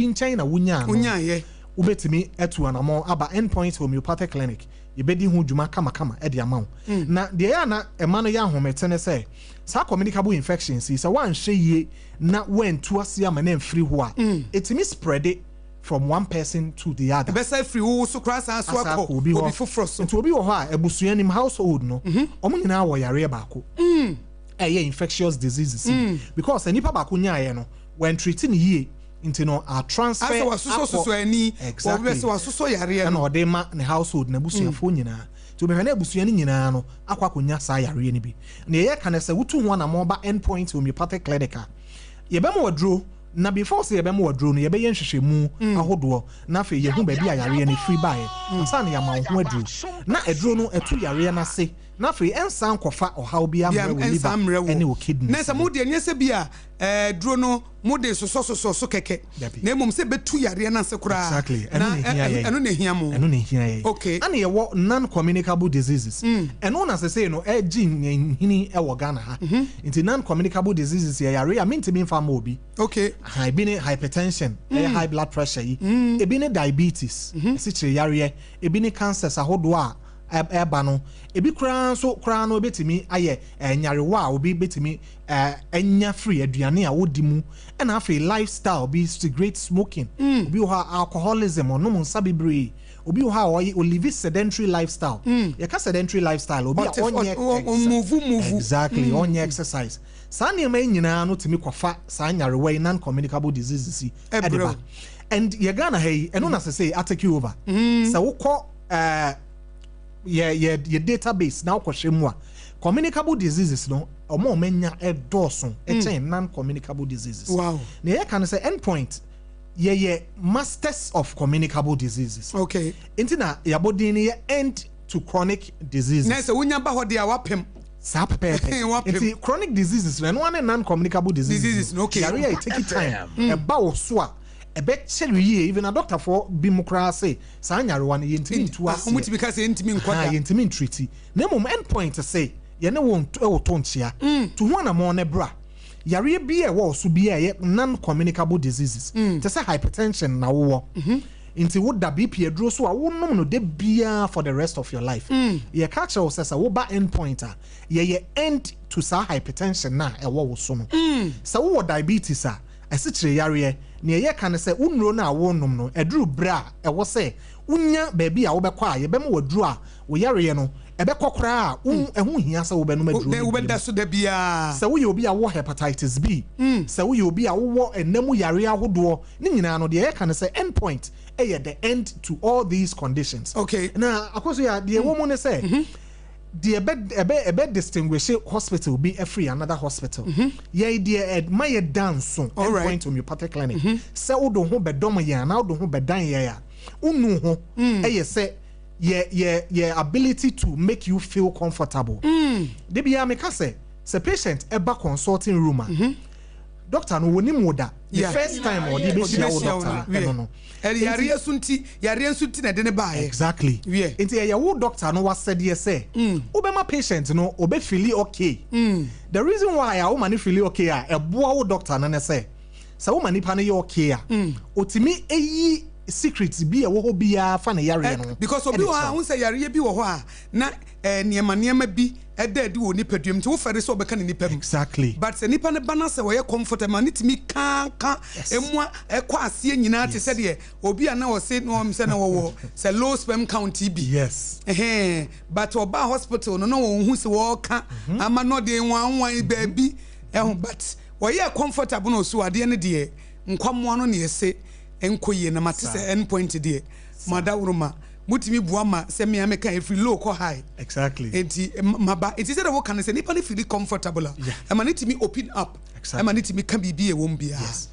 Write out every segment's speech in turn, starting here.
Nkyɛn na wonyaa no. Wonyaeɛ. Wobɛtumi atu anammɔn aba Endpoint Homeopathic Clinic. Yɛbɛdi ho dwuma kamakama de ama wo. Na deɛ ɛyɛ a na ɛma no yɛ ahomete ne sɛ, saa communicable infections yi, sɛ woanhwɛ yie na woantu aseɛ ama no amfiri hɔ a, ɛtumi spread from one person to the other. Ɛbɛsa afiri wo so koraa san so Asa akɔ akɔ obi obi hɔ. foforɔ so. Nti obi wɔ hɔ a, abusua nim, household no, wɔn nyinaa wɔ yareɛ baako. Ɛyɛ infectious diseases yi. Because sɛ nipa baako nyaeɛ no, wɔantreat no yie, nti no a transfer Asɛ wasosɔ akɔ soso ani. Exactly. Wɔbɛ sɛ wasosɔ yareɛ ɛna no. Ɔde ma ne household, n'abusuafoɔ nyinaa. Nti wobɛhwɛ na abusua no nyinaa no akɔ akɔnya saa yareɛ no bi. Na yɛyɛ ka no sɛ wotu ho anammɔn ba Endpoint Homeopathic Clinic a, yɛbɛma waduro, na before sɛ yɛbɛma waduro no, yɛbɛyɛ nhwehwɛmu ahodoɔ na afei yɛhu baabi a yareɛ no firi baeɛ ansa na yɛama wo ho aduro, na aduro no ɛtu yareɛ no ase na afei ɛnsan nkɔfa ɔhaw bi ammerɛ wo liver ɛnsa mmerɛ wo ɛne wo kidneys. Na sɛ mo deɛ, nyɛ sɛ bi a duro no mo de sosɔ so kɛkɛ Dabi. na mmom sɛ bɛtu yareɛ no ase koraa. Exactly. Ɛno na na ehia yɛn. Ɛno na ehia mo. Ɛno na ehia yɛn. Ana yɛwɔ non-communicable diseases. Ɛno na sesei no ɛgye nhini ɛwɔ Ghana ha. Nti non-communicable diseases yɛ yare a mentumi mfa ma obi. Ha, ebi ne hypertension, ɛyɛ high blood pressure yi, ebi ne diabetes, asikyire yareɛ, ebi ne cancers ahodoɔ a ɛba no, ebi koraa nso koraa no ebetumi ayɛ nyarewa a obi betumi ɛnya firi aduane a wodi mu, ɛna afei lifestyle bi, cigarette smoking, obi wɔ hɔ a alcoholism, ɔnom nsa bebree, obi wɔ hɔ a ɔyɛ olive sedentary lifestyle. Yɛka sedentary lifestyle, obi a ɔnyɛ Ɔmove move. Exactly, ɔnyɛ exercise. Saa nneɛma yi nyinaa no tumi kɔfa saa nyarewa yi, non communicable diseases yi, ɛde Ɛbrɛ ba. And yɛ Ghana ha yi, ɛno na sɛ atake over. Sɛ wokɔ yɛ database na wokɔhwɛ mu a, communicable diseases no, ɔmo a ɔmo anya ɛdɔɔso ɛkyɛn non communicable diseases. Na yɛka no sɛ Endpoint, yɛyɛ masters of communicable diseases. Nti na yɛabɔ din no yɛ End to Chronic Diseases. Na sɛ wonya ba hɔ deɛ a, wapem. Saa pɛpɛɛpɛ. Wapem. Nti chronic diseases no, ɛno ara ne non communicable diseases. Diseases no, okay. Yare a take time ɛba wo so a, ɛbɛkyɛre yie. Even adɔctafoɔ bi mu koraa se saa nyarewa no, yɛntumi ntu Ah, aseɛ. Ɔmotumi ka sɛ yɛntumi nkɔ Ah, da. yɛntumi ntreat. Na mmom Endpoint sɛ yɛne wo ɛwɔ to nkyea to ho anammɔn ne bra. Yareɛ bi a ɛwɔ wo so bi a ɛyɛ non communicable diseases, te sɛ hypertension na wowɔ, nti woda BP aduro so a wonom no de biara for the rest of your life, yɛka kyerɛ wo sɛ woba Endpoint a, yɛyɛ end to saa hypertension na ɛwɔ wo so no. Sɛ wowɔ diabetes a, ɛsikyire yareɛ, nea yɛka ne sɛ wo nnuro no a wonom no, ɛduru berɛ a ɛwɔ sɛ wonya baabi a wobɛkɔ a yɛbɛma waduro a wo yareɛ no ɛbɛkɔ koraa a ɛho hia sɛ wobɛnom aduro Dɛ no bio. wobɛda so da biara. Sɛ woyɛ obi a wowɔ hepatitis B, sɛ woyɛ obi a wowɔ ɛnam yareɛ ahodoɔ ne nyinaa no, deɛ yɛka ne sɛ Endpoint ɛyɛ the end to all these conditions. Na akɔso yɛ a, deɛ ɛwɔ mu ne sɛ deɛ ɛbɛ distinguish hospital bi afiri another hospital, yɛn deɛ ɛma yɛ da nso, Endpoint Homeopathic Clinic, sɛ wode ho bɛdɔm yɛn anaa wode ho bɛdan yɛn a, wonu ho, ɛyɛ sɛ yɛ ability to make you feel comfortable. De bia meka sɛ patient ɛba consulting room a, doctor no wɔnim wo da, the first time ɔde bɛhyia wo bɛhyia wo doctor no, no, ɛno no. Ɛde yareɛ so nti, yareɛ nso nti na ɛde ne baeɛ. Exactly. Nti ɛyɛ wo doctor no wasɛdeɛ sɛ wobɛma patient no ɔbɛfeel okay. The reason why a woma no feel okay a ɛboa wo doctor no ne sɛ woma nipa no yɛ okay a, otumi eyi secret bi a ɛwɔ hɔ biara fa ne yareɛ no ho. Because obi ɛde wɔ hɔ a kyerɛ wo. Ho sɛ yareɛ bi wɔ hɔ a na nneɛma bi ɛda adi wɔ nipadua mu, nti wofɛre sɛ ɔbɛka ne nipa mu. But sɛ nipa no ba na sɛ wɔyɛ comfortable ma ne tumi ka emu a ɛkɔ aseɛ nyinaa te sɛ deɛ obi a na ɔse na ɔm sɛ na wɔwɔ sɛ low sperm count yi bi. Ɛhɛn, but ɔbaa hospital no na wɔn hu sɛ wɔɔka ama na ɔde nwanwan baabi ɛho, but wɔyɛ comfortable na ɔso adeɛ no deɛ nkwamoa no na yɛse nkɔ yie. Na mate sɛ Endpoint deɛ, mo ma motumi boa ma sɛ mmea meka ɛfiri low kɔ high. Nti maba nti sɛ de woka no sɛ nipa no feel comfortable a, ɛma ne tumi open up. Ɛma ne tumi ka biribi a ɛwɔ mu biara. Yes.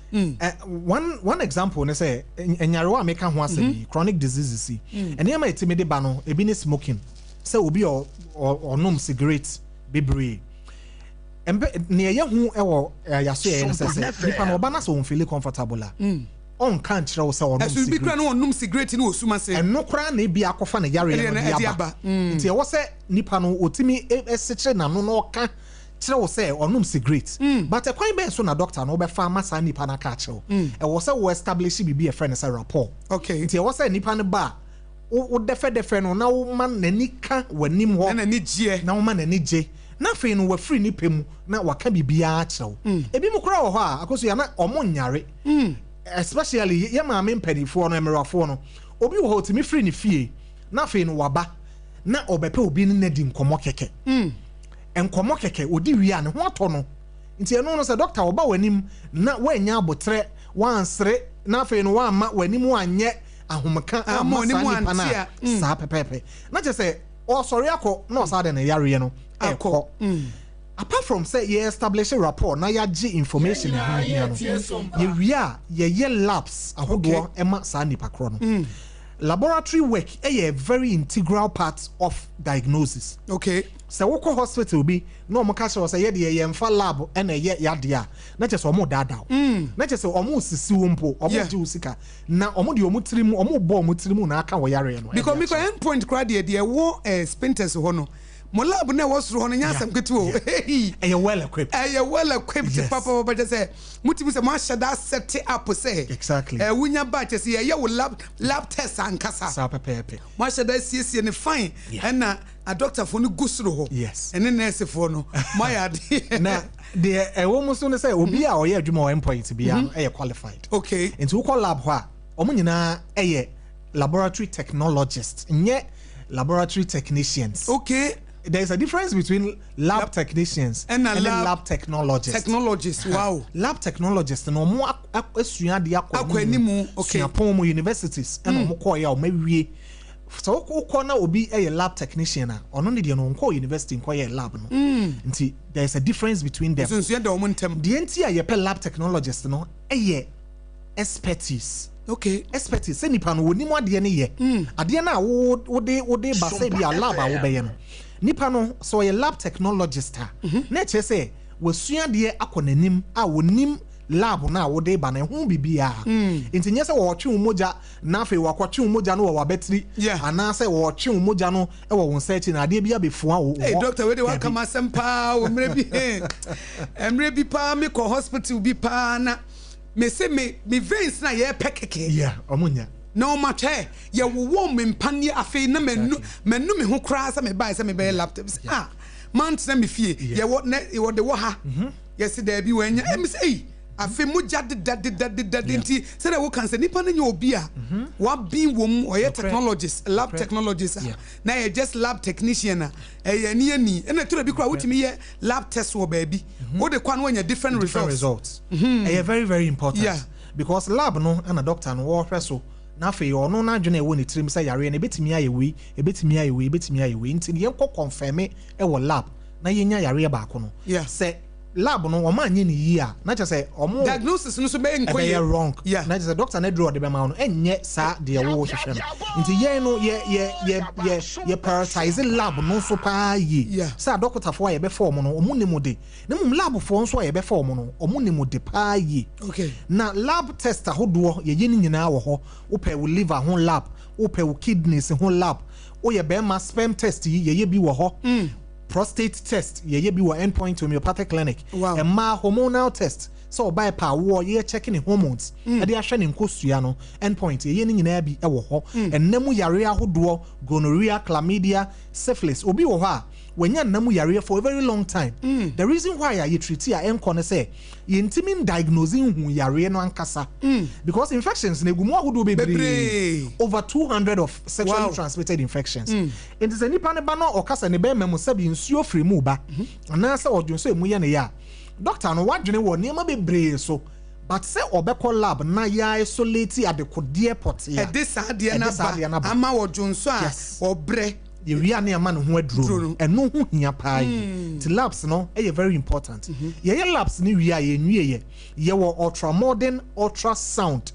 One example ne sɛ nyarewa a meka ho asɛm yi, chronic diseases yi, nneɛma a ɛtumi de ba no, ebi ne smoking, sɛ obi a ɔnom cigarette bebree. Mpɛ nea ɛyɛ ho ɛwɔ yaso yɛ ne sɛ nipa no ɔba na sɛ ɔnfeel comfortable a, ɔnka nkyerɛ wo sɛ ɔnom Ɛso bi kura cigarette. No ɔnom cigarette no wɔ sum ase. Ɛno koraa na ebi akɔfa ne yareɛ Ɛdeɛ no no de ɛde aba. aba. Nti ɛwɔ sɛ nipa no otumi ɛsekyere n'ano na ɔka. kyerɛ wo sɛ ɔnom cigarette, but ɛkwan bɛn so na doctor no wobɛfa ama saa nipa no aka akyerɛ wo? Ɛwɔ sɛ wo establish biribi a yɛfrɛ no sɛ rapport. Nti ɛwɔ sɛ nipa no ba a, wo dɛfɛdɛfɛ no na woma n'ani ka w'anim hɔ. Na n'ani gyeɛ. Na woma n'ani gye. Na afei no wafiri ne pɛ mu na waka biribiara akyerɛ wo. Ebi mu koraa wɔ hɔ a, Akosua, na ɔmo nyare. Especially yɛ maame mpanimfoɔ no, mmerewafoɔ no. Obi wɔ hɔ otumi firi ne fie na afei no waba na ɔbɛpɛ obi ne no adi nkɔmmɔ kɛkɛ. Nkɔmmɔ kɛkɛ, odi wie a ne ho atɔ no. Nti ɛno no sɛ dɔkta ɔba w'anim na woannya aboterɛ, woansere na afei no woamma w'anim anyɛ ahomeka amma saa nipa no a, saa pɛpɛɛpɛ. Na kyerɛ sɛ ɔresɔre akɔ na ɔsan de ne yareɛ no ɛrekɔ. Apart from sɛ yɛ establish rapport na yɛagye information a ɛho hia no, yɛwie a yɛyɛ labs ahodoɔ ma saa nipa korɔ no. Laboratory work yɛ a very integral part of diagnosis. Sɛ wokɔ hospital bi na wɔka kyerɛ wo sɛ yɛdeɛ yɛmfa lab na ɛyɛ yadeɛ a, na kyerɛ sɛ wɔredaadaa wo. Na kyerɛ sɛ wɔresisi wo mpo, wɔregye wo sika. Na wɔde wɔn tirim, wɔrebɔ wɔn tirim na aka wo yareɛ no. Because mekɔ end point koraa deɛ, deɛ ɛwɔ Spintex hɔ no, mo lab no a ɛwɔ soro hɔ no nyɛ asɛm ketewa o. Ɛyɛ well equipped. Ɛyɛ well equipped papapapa, kyerɛ sɛ motumi sɛ moahyɛ da set up sɛ. Exactly. Wonya ba kyerɛ sɛ yɛyɛ wo lab lab test ankasa. Saa pɛpɛɛpɛ. Moahyɛ da asiesie no fine. Ɛna adɔktafoɔ no gu soro hɔ. Ɛne nɛɛsefoɔ no. Moayɛ adeɛ. Na deɛ ɛwɔ mu so ne sɛ obi a ɔyɛ adwuma wɔ endpoint biara no ɛyɛ qualified. Nti wokɔ lab hɔ a, wɔn nyinaa ɛyɛ laboratory technologists, nyɛ laboratory technicians. There is a difference between lab technicians and lab technologists. Technologists, wow. Lab technologists no wɔn asua adeɛ akɔ anim, suapɔn mu, universities ɛna wɔn kɔɔ yɛ a wɔn awie. Sɛ wokɔ na obi yɛ lab technician a, ɔno ne deɛ no ɔnkɔɔ university nkɔyɛɛ lab no. Nti there is a difference between them. Nsonsonoeɛ da wɔn ntam. Deɛ nti a yɛpɛ lab technologist no yɛ expertise. Expertise, sɛ nipa no wɔnim adeɛ no yɛ. Adeɛ no a wode wode ba sɛ bi a lab a wobɛyɛ no, nipa no sɛ ɔyɛ lab technologist a, na ɛkyerɛ sɛ wasua adeɛ akɔ n'anim a wɔnim lab no a wode ba no ɛho biribiara. Nti nyɛ sɛ wɔretwe wo mogya na afei wɔakɔtwe wo mogya no wɔ w'abatiri anaasɛ wɔretwe wo mogya no wɔ wo nsa akyi na adeɛ bi abɛfua wo hɔ. Doctor, wei de waka Dabi. m'asɛm paa o. Mmerɛ bi, mmerɛ bi paa mekɔ hospital bi paa na mese me veins na yɛpɛ kɛkɛ. Yeah, ɔmo nya. Na ɔmo atwɛ yɛwowɔ me mpaneɛ afei na manu me ho koraa sɛ mebaeɛ sɛ mebɛyɛ lab test. Ah, mantena me fie. Yɛwɔ na wɔde wɔ ha. Yɛse daabi wɔanya. Ɛmi sɛ ei, afei mogya deda deda deda nti sɛdeɛ woka sɛ nipa no nyɛ obi a wabin wɔ mu, ɔyɛ technologist, lab technologist a, na yɛ just lab technician a, ɛyɛ ani ani. Ɛna ɛtɔ da bi koraa wotumi yɛ lab test wɔ baabi, wode kɔ a na wanya different results. Ɛyɛ very very important because lab no ɛna doctor no wɔhwɛ so na afei ɔno n'adwene a ɛwɔ ne tirim sɛ yareɛ no ebetumi ayɛ wei, ebetumi ayɛ wei, ebetumi ayɛ wei, nti yɛnkɔ confirm ɛwɔ lab na yɛnya yareɛ baako no. Sɛ lab no wɔn anyɛ ne yie a, na kyerɛ sɛ wɔn diagnosis no so bɛyɛ nkɔ yie, ɛbɛyɛ wrong. Na kyerɛ sɛ doctor no aduro a ɔde bɛma wo no ɛnyɛ saa deɛ wɔrehwehwɛ no. Nti yɛn no yɛ yɛ yɛ yɛ yɛ prioritize lab no nso paa yie. Sɛ adɔkotafoɔ a yɛbɛfa wɔn no wɔn nim de, na mmom labfoɔ nso a yɛbɛfa wɔn no wɔn nim de paa yie. Na lab test ahodoɔ yɛyɛ ne nyinaa wɔ hɔ. Wopɛ wo liver ho lab, wopɛ wo kidneys ho lab, woyɛ bɛrima sperm test yi yɛyɛ bi wɔ hɔ. Prostate test yɛyɛ bi wɔ Endpoint Homeopathic Clinic. Mmaa hormonal test sɛ ɔbaa ɛpɛ awoɔ yɛ check ne hormones ɛde ahwɛ ne nkosua no, Endpoint yɛyɛ ne nyinaa bi wɔ hɔ. Ɛnna mu yareɛ ahodoɔ, gonorrhea, chlamydia, syphilis. Obi wɔ hɔ a wanya nna mu yareɛ for a very long time. The reason why a yɛ treat a ɛnkɔ ne sɛ yɛntumi ndiagnose nhu yareɛ no ankasa because infections no egu mu ahodoɔ bebree, over 200 of sexually transmitted infections. Nti sɛ nipa no ba na ɔka sɛ ne bɛrima mu sɛbi nsuo firi mu ba anaasɛ ɔdwene sɛ emu yɛ ne ya a, doctor no wadwene wɔ nneɛma bebree so, but sɛ ɔbɛkɔ lab na yɛ isolate adekodeɛ pɔtee a ɛde saa adeɛ no aba ama ɔdwonso a ɔbrɛ. Yɛwie a na yɛama ne ho aduro no, ɛno ho hia paa yie. Nti labs no yɛ very important. Yɛyɛ labs no wie a yɛnwie yɛ, yɛwɔ ultramodern ultrasound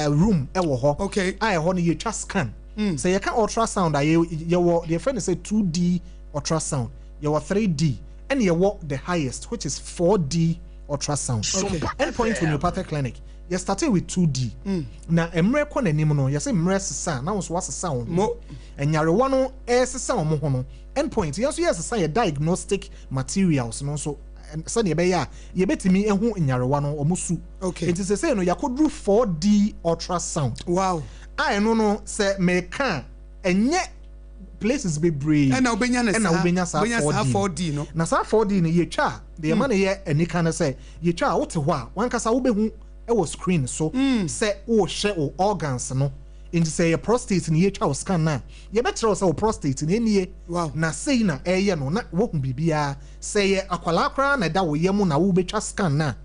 room wɔ hɔ a ɛhɔ no yɛtwa scan. Sɛ yɛka ultrasound a, yɛwɔ deɛ yɛfrɛ no sɛ 2D ultrasound, yɛwɔ 3D, ɛna yɛwɔ the highest which is 4D ultrasound. Endpoint Homeopathic Clinic. Yɛ started with 2D. Na mmerɛ kɔ n'anim no, yɛsɛ mmerɛ sesa na wo nso wasesa wo ho. Nyarewa no ɛsesa wɔn ho no, Endpoint yɛn nso yɛsesa yɛ diagnostic materials no nso sɛdeɛ ɛbɛyɛ a yɛbɛtumi ehu nyarewa no wɔn su. Nti sɛsɛ no yɛakɔduru 4D ultrasound. A ɛno no sɛ mɛka ɛnyɛ places bebree ɛna wobɛnya ne ɛna wobɛnya saa 4D no. Na saa 4D no yɛtwa a, deɛ ɛma no yɛ anika no sɛ yɛtwa a, wote hɔ a, wankasa wobɛhu ɛwɔ screen so sɛ wohwɛ wo organs no. Nti sɛ yɛ prostate no yɛtwa wo scan no a, yɛbɛkyerɛ wo sɛ wo prostate no ɛnie na sei na ɛyɛ no, na woahu biribiara. Sɛ yɛ akwalaa koraa na ɛda wo yam na wobɛtwa scan no a,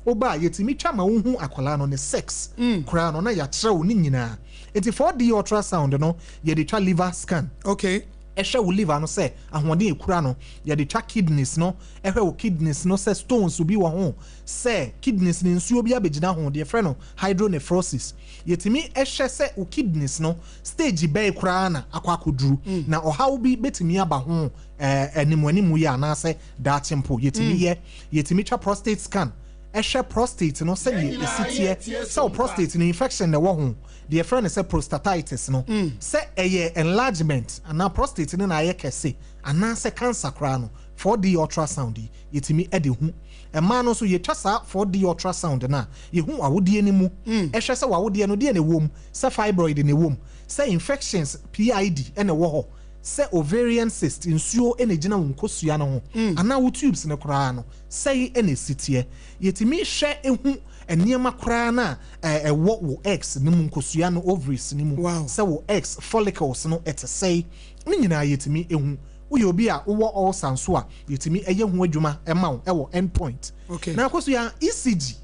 woba a yɛtumi twa ma wohu akwalaa no ne sex koraa no na yɛakyerɛ wo ne nyinaa. Nti 4D ultrasound no yɛde twa liver scan. Ɛhwɛ wo liver no sɛ ahoɔden ekura no. Yɛde twa kidneys no, ɛhwɛ wo kidneys no sɛ stones bi wɔ ho, sɛ kidneys no nsuo bi abɛgyina ho, deɛ yɛfrɛ no hydronephrosis. Yɛtumi ɛhwɛ sɛ wo kidneys no stage bɛyɛ koraa na akɔ akɔduru, na ɔhaw bi bɛtumi aba ho animu animu yɛ anaasɛ daakye mpo. Yɛtumi yɛ, yɛtumi twa prostate scan, ɛhwɛ prostate no sɛdeɛ ɛsi teɛ, sɛ wo prostate no infection na ɛwɔ ho, deɛ yɛfrɛ no sɛ prostatitis no, sɛ ɛyɛ enlargement anaa prostate no na ayɛ kɛse anaasɛ cancer koraa no, 4D ultrasound yi yɛtumi de hu. Mmaa no nso yɛtwa saa 4D ultrasound no a, yɛhu awodeɛ no mu, ɛhwɛ sɛ w'awodeɛ no deɛ na ɛwɔ mu, sɛ fibroid na ɛwɔ mu, sɛ infections PID na ɛwɔ hɔ, sɛ ovarian cyst nsuo na ɛgyina wo nkosua no ho anaa wo tubes no koraa no sɛe na ɛsi teɛ. Yɛtumi hwɛ hu nneɛma koraa no a ɛwɔ wo eggs no mu, nkosua no, ovaries no mu, sɛ wo eggs follicles no ɛte sɛe, ne nyinaa yɛtumi hu. Woyɛ obi a wowɔ ulcer nso a, yɛtumi ɛyɛ ho adwuma ɛma wo ɛwɔ Endpoint. Na akosua, ECG,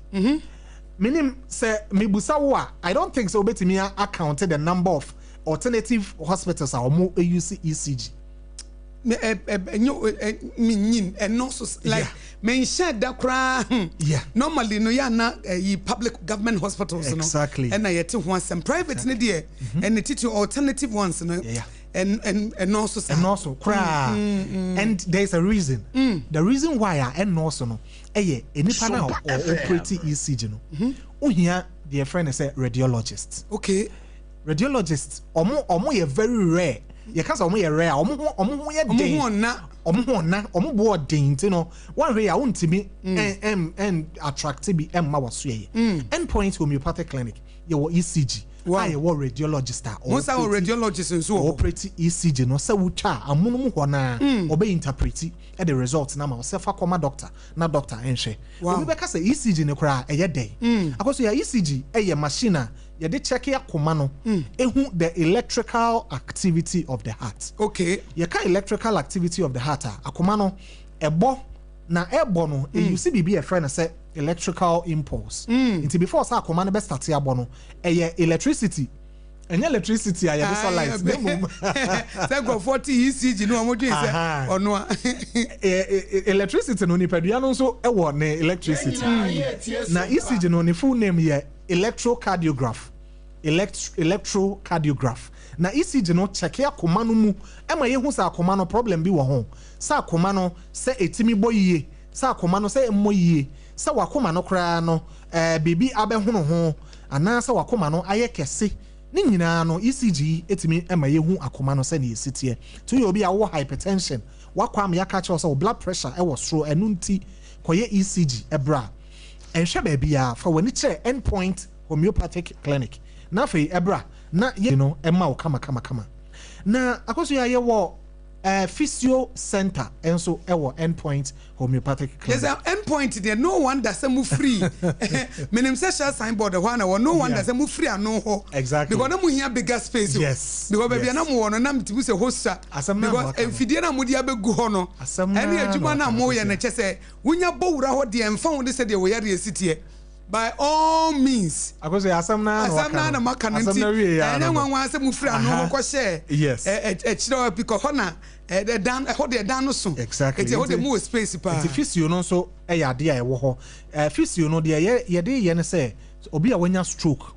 menim sɛ mebusa wo a, I don't think sɛ wobɛtumi account the number of alternative hospitals a wɔn use ECG. Menyin ɛno so like menhyɛ da koraa. Normally no yɛ ana yi public government hospitals no ɛna yɛte ho asɛm. Private ne deɛ ɛne titi alternative ones no ɛnɔɔso saa. Ɛnɔɔso koraa, and there is a reason. The reason why a ɛnɔɔso no ɛyɛ nipa na ɔoperate ECG no, ohia deɛ yɛfrɛ no sɛ radiologist. Radiologist ɔmo yɛ very rare. Yɛka sɛ ɔmo yɛ rare a, ɔmo ho yɛ den. Ɔmo ho ɔna. Ɔmo ho ɔna, ɔmo bo ɔden, nti no wɔnhwɛ yɛ a wontumi ɛn ɛn attract bi ɛmma waso yɛ. Endpoint Homeopathic Clinic, yɛwɔ ECG a yɛwɔ radiologist a mo sa wɔ radiologist nso wɔ hɔ. Ɔoperate ECG no sɛ wotwa a, amonom hɔ naa ɔbɛ interpret ɛde result na ma ɔsɛ fa kɔma doctor na doctor nhwɛ. Obi bɛka sɛ ECG no koraa ɛyɛ dɛn? Akɔso yɛ ECG ɛyɛ machine a yɛde check akoma no, ehu the electrical activity of the heart. Yɛka electrical activity of the heart a, akoma no ɛbɔ na ɛbɔ no, eyi biribi yɛfrɛ no sɛ electrical impulse. Nti before sɛ akoma no bɛ start abɔ no, ɛyɛ electricity. Ɛnyɛ electricity a yɛde sɔ light na mmom sɛ nkurɔfoɔ te ECG no, wɔn dwen sɛ ɔno a electricity no, nipadua no nso ɛwɔ ne electricity. Na ECG no ne full name yɛ electrocardiograph, electrocardiograph. Na ECG no check akoma no mu ɛma yɛhu sɛ akoma no problem bi wɔ ho, sɛ akoma no sɛ ɛtumi bɔ yie, sɛ akoma no sɛ ɛmmɔ yie, sɛ wakoma no koraa no biribi abɛhono ho anaasɛ wakoma no ayɛ kɛse. Ne nyinaa no ECG ɛtumi ɛma yɛhu akoma no sɛnea ɛsi teɛ. Nti woyɛ obi a wowɔ hypertension, wakɔ ama yɛaka kyerɛ wo sɛ wo blood pressure ɛwɔ soro, ɛno nti kɔyɛ ECG ɛberɛ a ɛnhwɛ baabi a, fa w'ani kyerɛ Endpoint Homeopathic Clinic na afei ɛberɛ na yɛ no ɛma wo kama kama kama. Na akɔso yɛ a yɛwɔ physio center nso ɛwɔ Endpoint Homeopathic Clinic. Yes, Endpoint deɛ, no wonder sɛ mo free menim sɛ hyɛ signboard hɔ ana wɔ, no wonder sɛ mo free ano hɔ. Because na mo hia bigger space o. Because baabi a na mo wɔ no na metumi sɛ hɔ sa. Asɛm na because waka no. Mfidie na mo de abɛgu hɔ no Asɛm na ɛne adwuma na na mo waka yɛ no. No kyɛ sɛ wonya bɔ wura hɔ deɛ, mfa ho de sɛ deɛ wɔyɛ deɛ esi teɛ, by all means. Akɔso yɛ asɛm na asɛm na na maka no asɛm nti na wie ya ɛnyɛ no. nwanwa sɛ mo firi ano hɔ kɔhyɛ Yes. ɛkyerɛ hɔ because hɔ na ɛdan ɛhɔ deɛ ɛdan no so. Eti ɛhɔ deɛ Nti mo wɔ space paa. Nti physio no nso yɛ adeɛ a ɛwɔ hɔ. Physio no deɛ yɛde yɛ no sɛ obi a wanya stroke,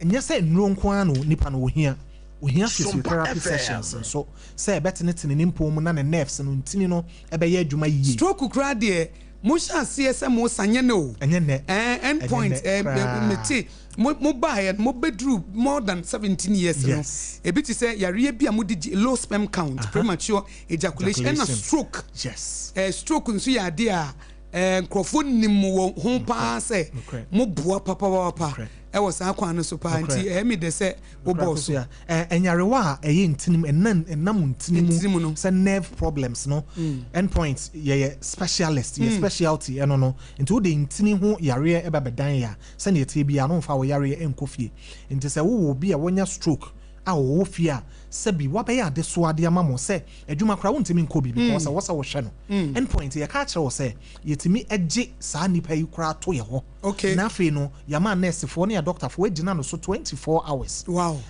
nyɛ sɛ nnuro nko ara no nipa no ohia physiotherapy sessions nso sɛ ɛbɛtenetene ne mpɔn mu na ne nerves no, ntini no ɛbɛyɛ adwuma yie. Stroke koraa deɛ, Mohyɛ aseɛ sɛ mosa, nyɛ nnɛ o. Ɛnyɛ nnɛ. Ɛɛ, end Ɛnyɛ point, nnɛ ɛɛ, koraa. Mete, mo mobaeɛ no, mobɛduru more than 17 years no. Ebi te sɛ yareɛ bi a mode gye, low sperm count, premature ejaculation, ɛna Ejaculation. Stroke. Ɛɛ, stroke nso yɛ adeɛ a ɛɛ nkurɔfoɔ nim wɔ ho paa sɛ Nokorɛ. moboa papaapa ɛwɔ saa kwan no so paa, nti Nokorɛ. ɛyɛ me dɛ sɛ wobɔɔ so. Ɛnyarewa a ɛyɛ ntinim, ɛnam ɛnam ntini mu, Ntini mu no. Sɛ nerve problems no, endpoint yɛyɛ specialist, yɛ specialty ɛno no. Nti wode ntini ho yareɛ ɛba bɛdan yɛ a, sɛnea ɛteɛ biara no, mfa wo yareɛ ɛnkɔ fie. Nti sɛ wowɔ obi a wɔnya stroke a wɔwɔ fie a, sɛbi wabɛyɛ adesoa de ama mo sɛ adwuma koraa wontumi nkɔ bi because ɛwɔ sɛ wohwɛ no, endpoint yɛka akyerɛ wo sɛ yɛtumi agye saa nnipa yi koraa to yɛ hɔ. Na afei no, yɛama nursefoɔ ne adɔktafoɔ agyina no so 24 hours.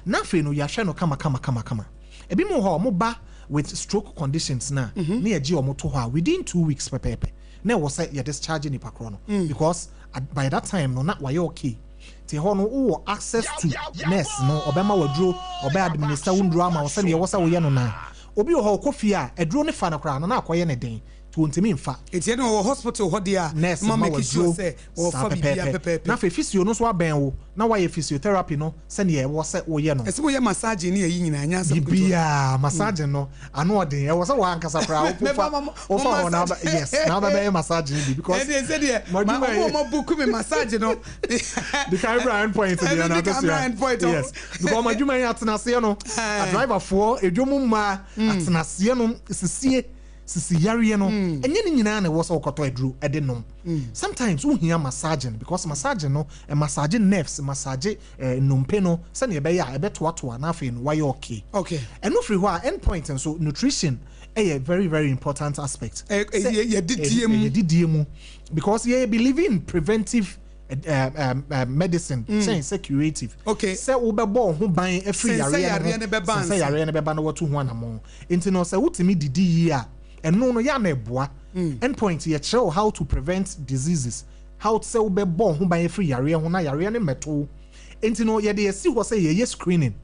Na afei no, yɛahwɛ no kama kama kama kama. Ebi mu wɔ hɔ a, ɔmo ba with stroke conditions na ne yɛgye ɔmo to hɔ a, within 2 weeks pɛpɛɛpɛ na ɛwɔ sɛ yɛ discharge nipa korɔ no, because by that time no na wayɛ okay. Nti hɔ no, wowɔ access to nurse no, ɔbɛma waduro, ɔbɛ administer wo nduro ama wo sɛdeɛ ɛwɔ sɛ woyɛ no. Na obi wɔ hɔ, ɔkɔ fie a, aduro ne fa no koraa no na akɔyɛ ne den, nti wɔntumi nfa. Nti ɛne ɔwɔ hospital hɔ deɛ a, nurse ma ma make sure waduro sɛ saa wɔfa biribiara pɛpɛɛpɛ. pɛpɛɛpɛ. Na afei physio no nso abɛn wo na wayɛ physiotherapy no sɛnea ɛwɔ sɛ woyɛ no. Ɛsɛ moyɛ massage ne ayi nyinaa, nyɛ asɛm ketewa. Biribiaa massage no ano ɔden, ɛwɔ sɛ wɔankasa koraa Mɛba wofa mo wofa hɔ na massage. Yes, na wobɛbɛyɛ massage no bi because Ɛne sɛdeɛ mo ma adwuma ɔmo yɛ a ɔmo book me massage no. The Canberra end point deɛ Ɛno na de ate Canberra so end point. Yes, because ɔmo adwuma yi, atenaseɛ no, adriverfoɔ, edwom mmaa, atenaseɛ no, sisie sisi yareɛ no, ɛnyɛ ne nyinaa na ɛwɔ sɛ wokɔtɔ aduro ɛde nom. Sometimes wohia massaging, because massaging no, massage nerves, massage nnompe no sɛnea ɛbɛyɛ a ɛbɛtoatoa na afei no wayɛ okay. Ɛno firi hɔ a, end point nso, nutrition ɛyɛ very very important aspect. Yɛdidie mu. Yɛdidie mu, because yɛ believe in preventive medicine kyɛn sɛ curative. Sɛ wobɛbɔ wo ho ban afiri Sɛ yareɛ yareɛ no no bɛba ho, sɛ ansa. Yareɛ no bɛba na wɔto ho anammɔn. Nti no, sɛ wotumi didi yie a, ɛno no yɛ ana ɛboa. Endpoint yɛkyerɛ wo how to prevent diseases, how sɛ wobɛbɔ wo ho ban afiri yareɛ ho na yareɛ no mmɛto wo. Nti no, yɛde yɛsi hɔ sɛ yɛyɛ screening.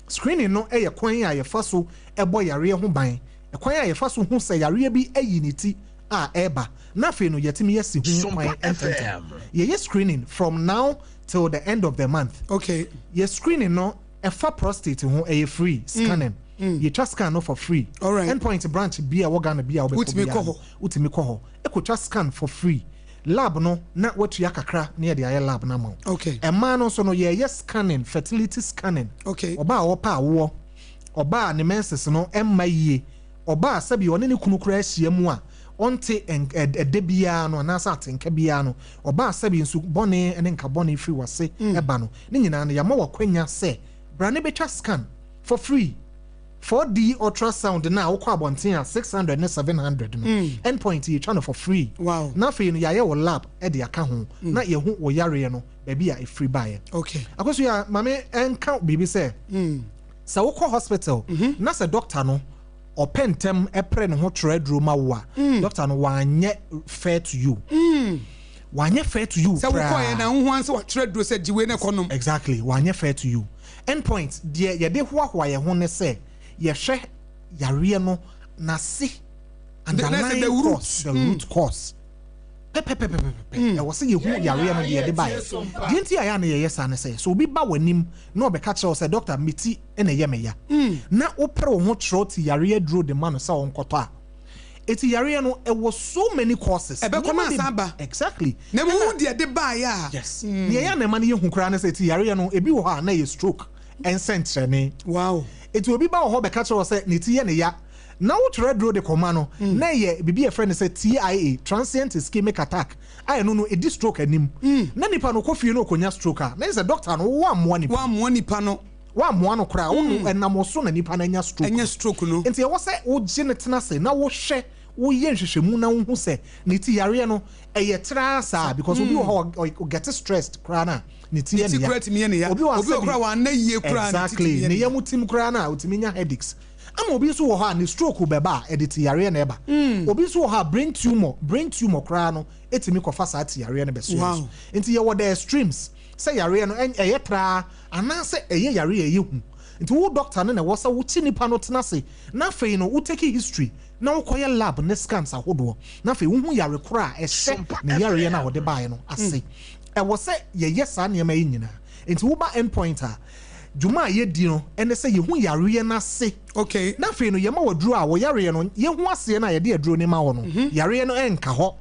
Screening no yɛ kwan a yɛfa so ɛbɔ yareɛ ho ban, kwan a yɛfa so hu sɛ yareɛ bi ayi ne ti a ɛreba, na afei no yɛtumi yɛsi ho kwan ntɛntɛm. Yɛyɛ screening from now till the end of the month. Yɛ screening no, ɛfa prostate ho, ɛyɛ free scanning. Yɛtwa scan no for free. Endpoint branch bi a ɛwɔ Ghana bi a wobɛkɔ Wotumi biara kɔ no, hɔ. Wotumi kɔ hɔ ɛkɔtwa scan for free. Lab no na watua kakra na yɛde ayɛ lab no ama wo. Ɛmaa no nso no, yɛyɛ scanning, fertility scanning. Ɔbaa a ɔpɛ awoɔ, ɔbaa a ne menses no ɛmma yie, ɔbaa a sɛbi ɔne ne kunu koraa ahyia mu a ɔnte ɛdɛ biara no anaasɛ atenka biara no, ɔbaa a sɛbi nso bɔne ne nka bɔne firi wase ɛba no, ne nyinaa no, yɛama wakwanya sɛ bra ne bɛtwa scan for free. 4D ultrasound na wokɔ abɔnten a 600 ne 700 no, endpoint yɛtwa no for free. Na afei no, yɛayɛ wɔ lab ɛde aka ho na yɛhu wɔ yareɛ no baabi a ɛfiri baeɛ. Akɔso yɛ maame ɛnka biribi sɛ sɛ wokɔ hospital na sɛ doctor no ɔpɛ ntɛm ɛprɛ ne ho twerɛ aduro ma wo a, doctor no wanyɛ fair to you, wanyɛ fair to you Sɛ wokɔɛ na koraa. wohu ansa watwerɛ duro sɛ gye wei ne kɔnom. Exactly, wanyɛ fair to you. Endpoint deɛ, yɛde hoahoa yɛn ho ne sɛ yɛhwɛ yareɛ no n'ase, underlying the root. Cause, the root cause pɛpɛpɛpɛpɛ. Ɛwɔ sɛ yɛhu yareɛ no deɛ yɛde baeɛ. Deɛ nti a yɛ a na yɛyɛ saa ne sɛ, sɛ obi ba w'anim na ɔbɛka kyerɛ wo sɛ, "Doctor, me ti na ɛyɛ me ya," na wopere wo ho kyerɛw ti yareɛ aduro de ma no sɛ ɔnkɔtɔ a, eti yareɛ no ɛwɔ so many causes. Ɛbɛkɔ na Nneɛma asan aba. Na Ɛna- mu deɛ de baeɛ a. Yes, nea ɛyɛ a na ɛma no yɛ hu koraa ne sɛ ti yareɛ no, ebi wɔ hɔ a na ɛyɛ stroke ɛnsɛnkyerɛnne. Eti obi ba wɔ hɔ bɛka kyerɛ wɔ sɛ ne ti yɛ ne ya na wotwerɛ duro de kɔma no, na ɛyɛ biribi a yɛfrɛ no sɛ TIA, transient ischemic attack, a ɛno no ɛdi stroke anim, na nipa no kɔ fie no ɔkɔnya stroke a, na yɛ sɛ doctor no woammoa nipa. Woammoa nipa no. Woammoa no koraa, wo no ɛnam wo so na nipa no anya stroke. Ɛnyɛ stroke no. Nti ɛwɔ sɛ wogye ne tena ase na wohwɛ, woyɛ nhwehwɛmu na wohu sɛ ne ti yareɛ no ɛyɛ traa saa, because obi wɔ hɔ a ɔget stressed koraa na ne ti Ne yɛ ti ne ya. koraa tumi yɛ ne ya. Obi wɔ Obi wɔ asɛbi koraa wanna yie koraa, ne ti tumi yɛ ne ne ya. yam tim koraa na otumi nya headaches. Ama obi nso wɔ hɔ a ne stroke bɛba a, ɛde ti yareɛ na ɛba. Obi nso wɔ hɔ a brain tumor koraa no etumi kɔfa saa ti yareɛ no bɛso yɛn so. Nti yɛwɔ the extremes sɛ yareɛ no ɛyɛ traa anaasɛ ɛyɛ yareɛ a ɛyɛ hu. Nti wo doctor no na ɛwɔ sɛ wokyi nipa no tena ase na afei no wo take history. na wokɔyɛ lab ne scans ahodoɔ, na afei wohu yare korɔ a ɛhyɛ ne yareɛ no a wɔde baeɛ no ase. Ɛwɔ sɛ yɛyɛ saa nneɛma yi nyinaa. Nti woba Endpoint a, dwuma a yɛdi no ɛne sɛ yɛhu yareɛ no ase. Na afei no yɛma waduro a wɔyareɛ no yɛhu aseɛ no a yɛde aduro no ma wɔ no, yareɛ no ɛnka hɔ.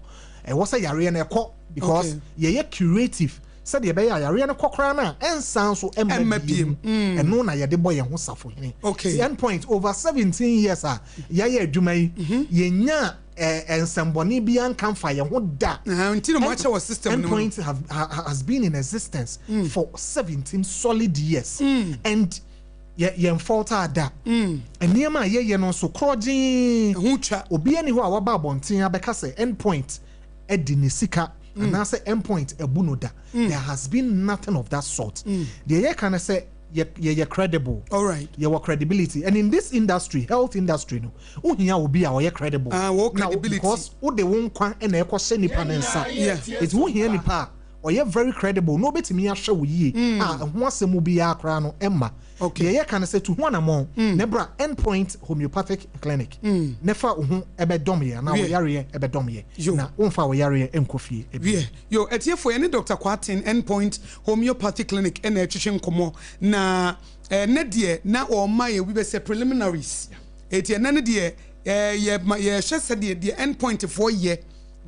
Ɛwɔ sɛ yareɛ no ɛkɔ because yɛyɛ curative, sɛdeɛ ɛbɛyɛ a yareɛ no kɔ koraa no a ɛnsan so ɛmma biem. Ɛno na yɛde bɔ yɛn ho safohene. Ti Endpoint, over 17 years a yɛayɛ adwuma yi, yɛnya nsɛmbɔne bi anka mfa yɛn ho da. Nti na mo akyɛ wɔ system no mu. Endpoint has been in existence for 17 solid years and yɛn falter da. Nneɛma a yɛyɛ no nso korɔ gyee. Ho twa. Obiara ni hɔ a waba abɔnten abɛka sɛ Endpoint adi ne sika anaasɛ Endpoint abu no da. There has been nothing of that sort. Deɛ yɛka ne sɛ yɛyɛ credible. Yɛwɔ credibility, and in this industry, health industry no, wohia obi a ɔyɛ credible. Ah, wɔ credibility. Because wode wo nkwa na ɛkɔhyɛ nipa ne nsa. Eti wohia nipa a ɔyɛ very credible na obetumi ahwɛ wo yie a ɛho asɛm biara koraa no ɛmma. Deɛ yɛka no sɛ tu ho anammɔn na bra Endpoint Homeopathic Clinic ne fa wo ho ɛbɛdɔm yɛ anaa wo yareɛ ɛbɛdɔm yɛ, na womfa wo yareɛ nkɔ fie ebi. Wie yo, atiefo, yɛne Dr Kwaten, Endpoint Homeopathy Clinic, ɛna ɛtwetwe nkɔmmɔ. Na ɛnɛ deɛ na ɔma yɛ obi bɛsɛ preliminaries. Eti ɛnɛ no deɛ yɛ ma yɛhwɛ sɛdeɛ deɛ Endpoint foɔ yɛ,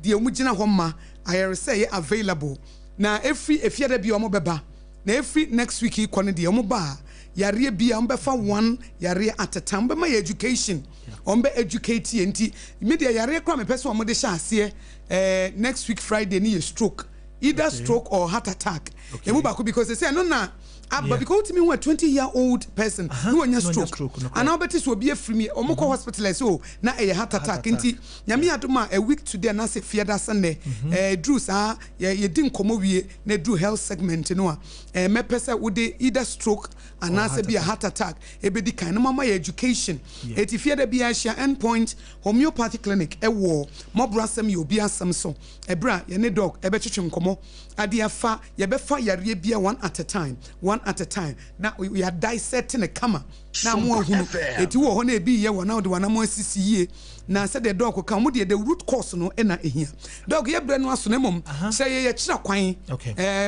deɛ wɔn gyina hɔ ma ayɛresɛ yɛ available. Na efiri efiada bi a wɔn bɛba, na efiri next week yi kɔ no deɛ, wɔn ba a, yareɛ bi a wɔn bɛfa one yareɛ at a time, wɔn bɛma yɛ education, wɔn bɛ educate yɛ. Nti mi deɛ, yareɛ koraa mepɛ sɛ wɔn de hyɛ aseɛ next week Friday ne yɛ stroke, either stroke or heart attack, emu baako, because sɛ ɛno na aba because wotumi hu a 20-year-old person na wɔnya stroke, anaa wobɛte sɛ obi afiri mi, ɔmo kɔ hospital ɛsɛ o na ɛyɛ heart attack. Nti Nyame adom a, a week today anaasɛ fiada sɛnnɛ duru saa yɛdi nkɔmmɔ wie na duru health segment no a, mɛpɛ sɛ wode either stroke anaasɛ bi a heart attack ɛbɛdi kan na mama yɛ education. Ɛti fiada biara hyia Endpoint Homeopathy Clinic ɛwɔ mmɔborɔ asɛm yɛ obi asɛm so, ɛberɛ a yɛne doc ɛbɛtwetwe nkɔmmɔ ade afa yɛbɛfa yareɛ bia one at a time, one at a time, na yɛa dissect ne kama na mo ahunu. Ɛti wɔ hɔ na ebi yɛ wɔ na wode wanam asisi yie na sɛdeɛ doc ka, ɔmo deɛ, the root cause no ɛna ehia. Doc, yɛ brɛ no aso na mmom sɛ yɛyɛ kyerɛ kwan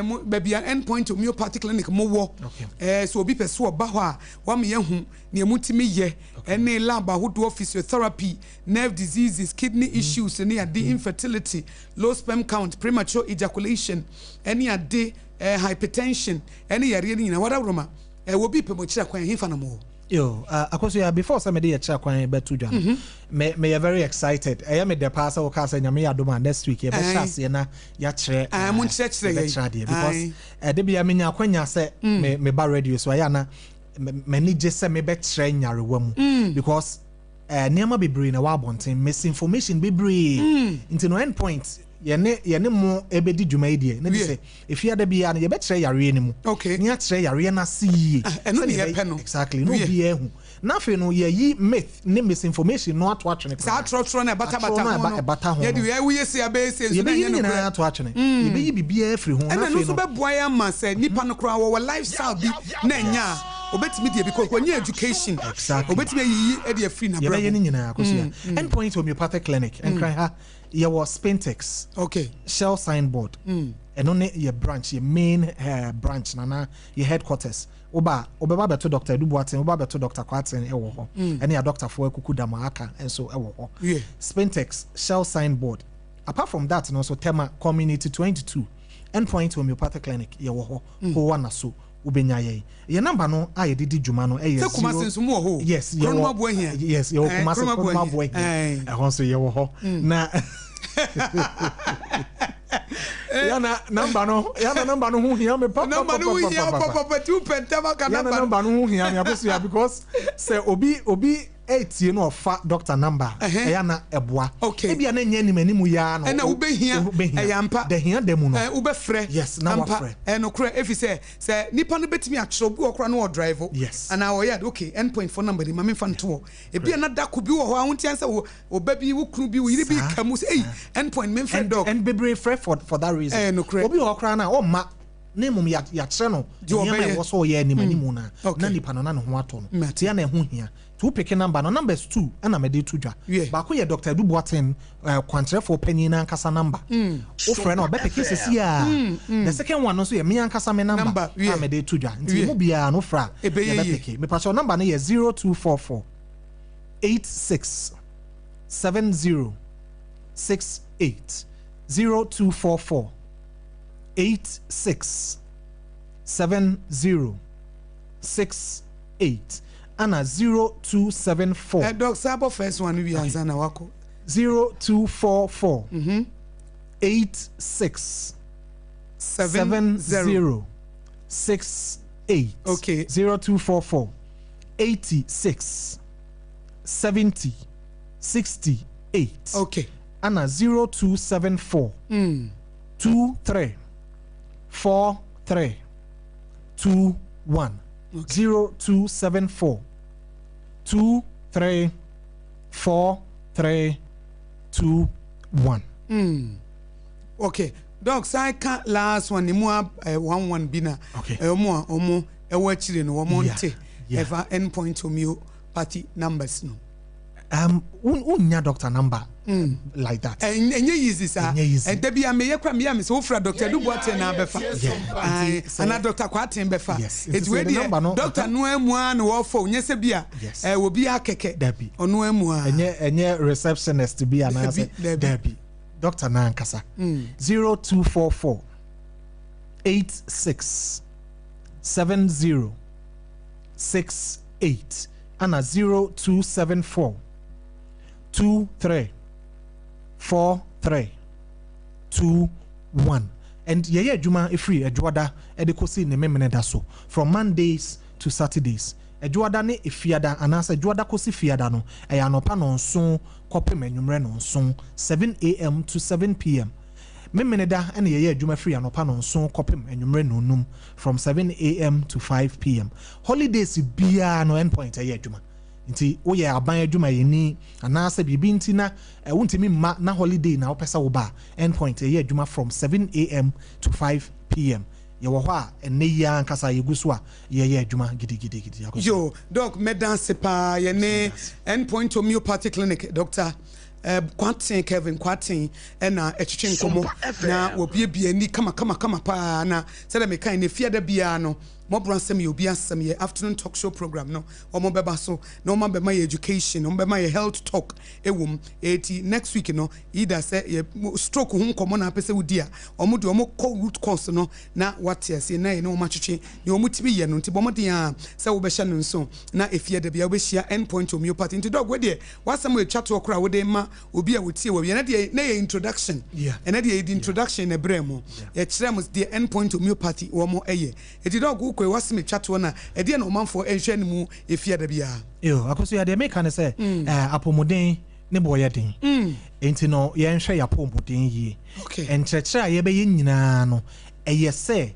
mo baabi a Endpoint Homeopathy Clinic mo wɔ, sɛ obi pɛ so ɔba hɔ a, wama yɛhu nea mo tumi yɛ, ɛne lab ahodoɔ, physiotherapy, nerve diseases, kidney issues ne ade, infertility, low sperm count, premature ejaculation ɛne ade, hypertension ɛne yareɛ no nyinaa. Wadaworoma, obi pɛ mo kyerɛ kwan, hefa na mo wɔ? Yo, Akosua, before sɛ mede yɛkyerɛ kwan bɛto dwa no, me meyɛ very excited. Ɛyɛ me dɛ paa sɛ wokaa sɛ Nyame yɛ adom a, next week yɛbɛhyɛ aseɛ na yɛakyerɛ mo nkyerɛkyerɛ yɛn. Yɛbɛkyerɛ adeɛ because ɛde bia menya akwanya sɛ me meba radio so, ɛyɛ ana m'ani gye sɛ mebɛkyerɛ nyarewa mu because nneɛma bebree na ɛwɔ abɔnten, misinformation bebree. Nti no Endpoint yɛne mo ɛbɛdi dwuma yi deɛ ne de sɛ efiada biara no yɛbɛkyerɛ yareɛ no mu ne yɛakyerɛ yareɛ no ase yie. Ɛno ne yɛpɛ no. Exactly, na obiara ehu. Na afei no yɛyi myth ne misinformation no ato atwene. Saa atorɔtorɔ no ɛbatabata ho no, ɛbata ho no, yɛde yɛ woyɛ se abɛyɛ se nso na yɛbɛyi ne nyinaa ato atwene, yɛbɛyi biribiara afiri ho. Na ɛna no nso bɛboa yɛ ama sɛ nipa no koraa wɔwɔ lifestyle bi na ɛnya a obetumi deɛ bi kɔ wɔnyɛ education, obetumi ayiyi ɛde afiri n'abrabɔ. Yɛbɛyɛ ne nyinaa, Akosua. Endpoint Homeopathic Clinic, Nkran ha, yɛwɔ Spintex, Shell signboard. Ɛno ne yɛ branch, yɛ main branch nana, yɛ headquarters. Woba a, wobɛba abɛto Dr Adu Boateng, woba abɛto Dr Kwarteng ɛwɔ hɔ, ɛne adɔctafoɔ akuku dam a aka nso ɛwɔ hɔ. Spintex, Shell signboard. Apart from that no nso, Tema Community 22, Endpoint Homeopathic Clinic yɛwɔ hɔ. Kowa na so wobɛnya yɛn. Yɛn number no a yɛde di dwuma no ɛyɛ sɛ Kumase nso mu wɔ hɔ? Yes, yɛwɔ. Yes, yɛwɔ Kumase, Kronum Abuahia, ɛhɔ nso yɛwɔ hɔ. Na yana number no, yana number no ho hia me papa. Number no ho hia papa, tu pɛ ntɛm aka number. Yana number no ho hia me, Akosua, because sɛ obi etie no ɔfa doctor number, ɛyɛ na ɛboa. Ebi a na nyɛ anim anim ya no ɛna wobɛhia, ɛyɛ ampa. Da hia da mu no wobɛfrɛ. Yes, na wafrɛ. Ɛnokorɛ, ɛfiri sɛ nipa no bɛtumi akyerɛ obi wɔ koraa na ɔdrive anaa ɔyɛ ade. Okay, Endpoint phone number ni, ma memfa nto hɔ. Ebi a na dako bi wɔ hɔ a wontia sɛ ɔba bi, wo kunu bi, wo yere bi ka mu sɛ, ei, Endpoint, memfrɛ doc. And bebree frɛ for that reason. Ɛnokorɛ. Obi wɔ hɔ koraa na ɔmma. Na mmom yɛakyerɛ no Deɛ nneɛma a ɔbɛyɛ. ɛwɔ sɛ ɔyɛ anim anim no a, na nipa no na ne ho atɔ no. Mate. Nti ɛna ɛho hia. Nti wo peke number no, numbers two ɛna mede to dwa. Baako yɛ Doctor Adu Boateng, kwankyerɛfoɔ panyin no ankasa number. Wofrɛ no a, ɔbɛpeke seesei ara. The second one no nso yɛ me ankasa me number Number, a mede to dwa. Nti emu biara no wofrɛ a, Ɛbɛyɛ yie. yɛbɛpeke. Mepakyɛw, number no yɛ 0244 86 70 68. 0244 86 70 68 ana 0274. Eh, Doc, saa bɔ first one no wie ansa na wakɔ. 0244 86 70 68. 0244 86 70 68. Ana 0274 23 43 21. 0274 23 43 21. Okay, Doc, san ka last one ne mu a one one bi na ɔmo a ɔmo ɛwɔ akyire no wɔn nte ɛfa Endpoint Homeopathy numbers no. Wonnya doctor number like that. Ɛnyɛ easy saa. Ɛnyɛ easy. Ɛda bi a meyɛ kora meyɛ a mesɛ wofra Doctor Adu Boateng na abɛfa. Nti sɛ Anaa Doctor Kwarteng bɛfa. Yes. Nti Eti sɛ wei yɛde deɛ number no doctor no ara mu ara na wɔfa o, nyɛ sɛ bi a obi akɛkɛ. Dabi. Ɔno ara mu ara. Ɛnyɛ receptionist bi anaasɛ Dabi, dabi. Dabi. Doctor no ankasa. 0244 86 70 68 ana 0274 23 43 21. And yɛyɛ adwuma ɛfiri Adwoada de kɔsi ne Memeneda so, from Mondays to Saturdays. Adwoada ne Efiada anaasɛ Dwoada kɔsi Fiada no, ɛyɛ anɔpa nɔnson kɔpem anwummerɛ nɔnson, 7 a.m. to 7 p.m. Memeneda na yɛyɛ adwuma firi anɔpa nɔnson kɔpem anwummerɛ nɔnum, from 7 a.m. to 5 p.m. Holidays biara no, Endpoint ɛyɛ adwuma. Nti woyɛ aban adwumayɛni anaasɛ biribi nti na wontumi mma na holiday na wopɛ sɛ woba a, Endpoint ɛyɛ adwuma from 7 a.m. to 5 p.m. Yɛwɔ hɔ a ɛnnɛ yi ara ankasa yɛgu so a yɛyɛ adwuma gidigidigidi. Akosua. Yo, Doc, mɛda ase paa. Yɛne Endpoint Homeopathy Clinic Doctor Kwarteng, Kevin Kwarteng ɛna ɛtwetwe nkɔmmɔ na wɔbuebue ani kama kama kama paa. Na sɛdeɛ mekae no, efiada biara no, Mmɔborɔ Asɛm Yɛ Obi Asɛm yɛ afternoon talk show program no, wɔn bɛba so na wɔn abɛma yɛ education, wɔn bɛma yɛ health talk ɛwɔ mu. Eti next week no, either sɛ yɛ stroke ho nkɔmmɔ na apɛ sɛ wodi a, wɔn de wɔn kɔ root cause no na wate aseɛ na yɛne wɔn atwetwe nea wɔn tumi yɛ no. Nti bɔ mmɔden a sɛ wobɛhyɛ no nso na efie da biara wobɛhyia End Point Homeopathy. Nti Doc, wei deɛ w'asɛm a ɛtwa toɔ koraa a wode ma obi a wɔtie wɔ ɛnɛ deɛ na yɛ introduction. Ɛnɛ deɛ yɛdi introduction na ɛbrɛ mo. Yɛkyerɛ mo deɛ End Point Homeopathy wɔn yɛ. Eti Doc, wokɔ yi w'asɛm ɛtwa toɔ na ɛdeɛ na ɔmanfoɔ nhwɛ anim efie da biara? Yo, Akosua, deɛ meka ne sɛ apɔmuden ne boɔ yɛ den. Enti no yɛnhwɛ yɛn apɔmuden yie. Nkyerɛkyerɛ a yɛbɛyɛ nyinaa no, ɛyɛ sɛ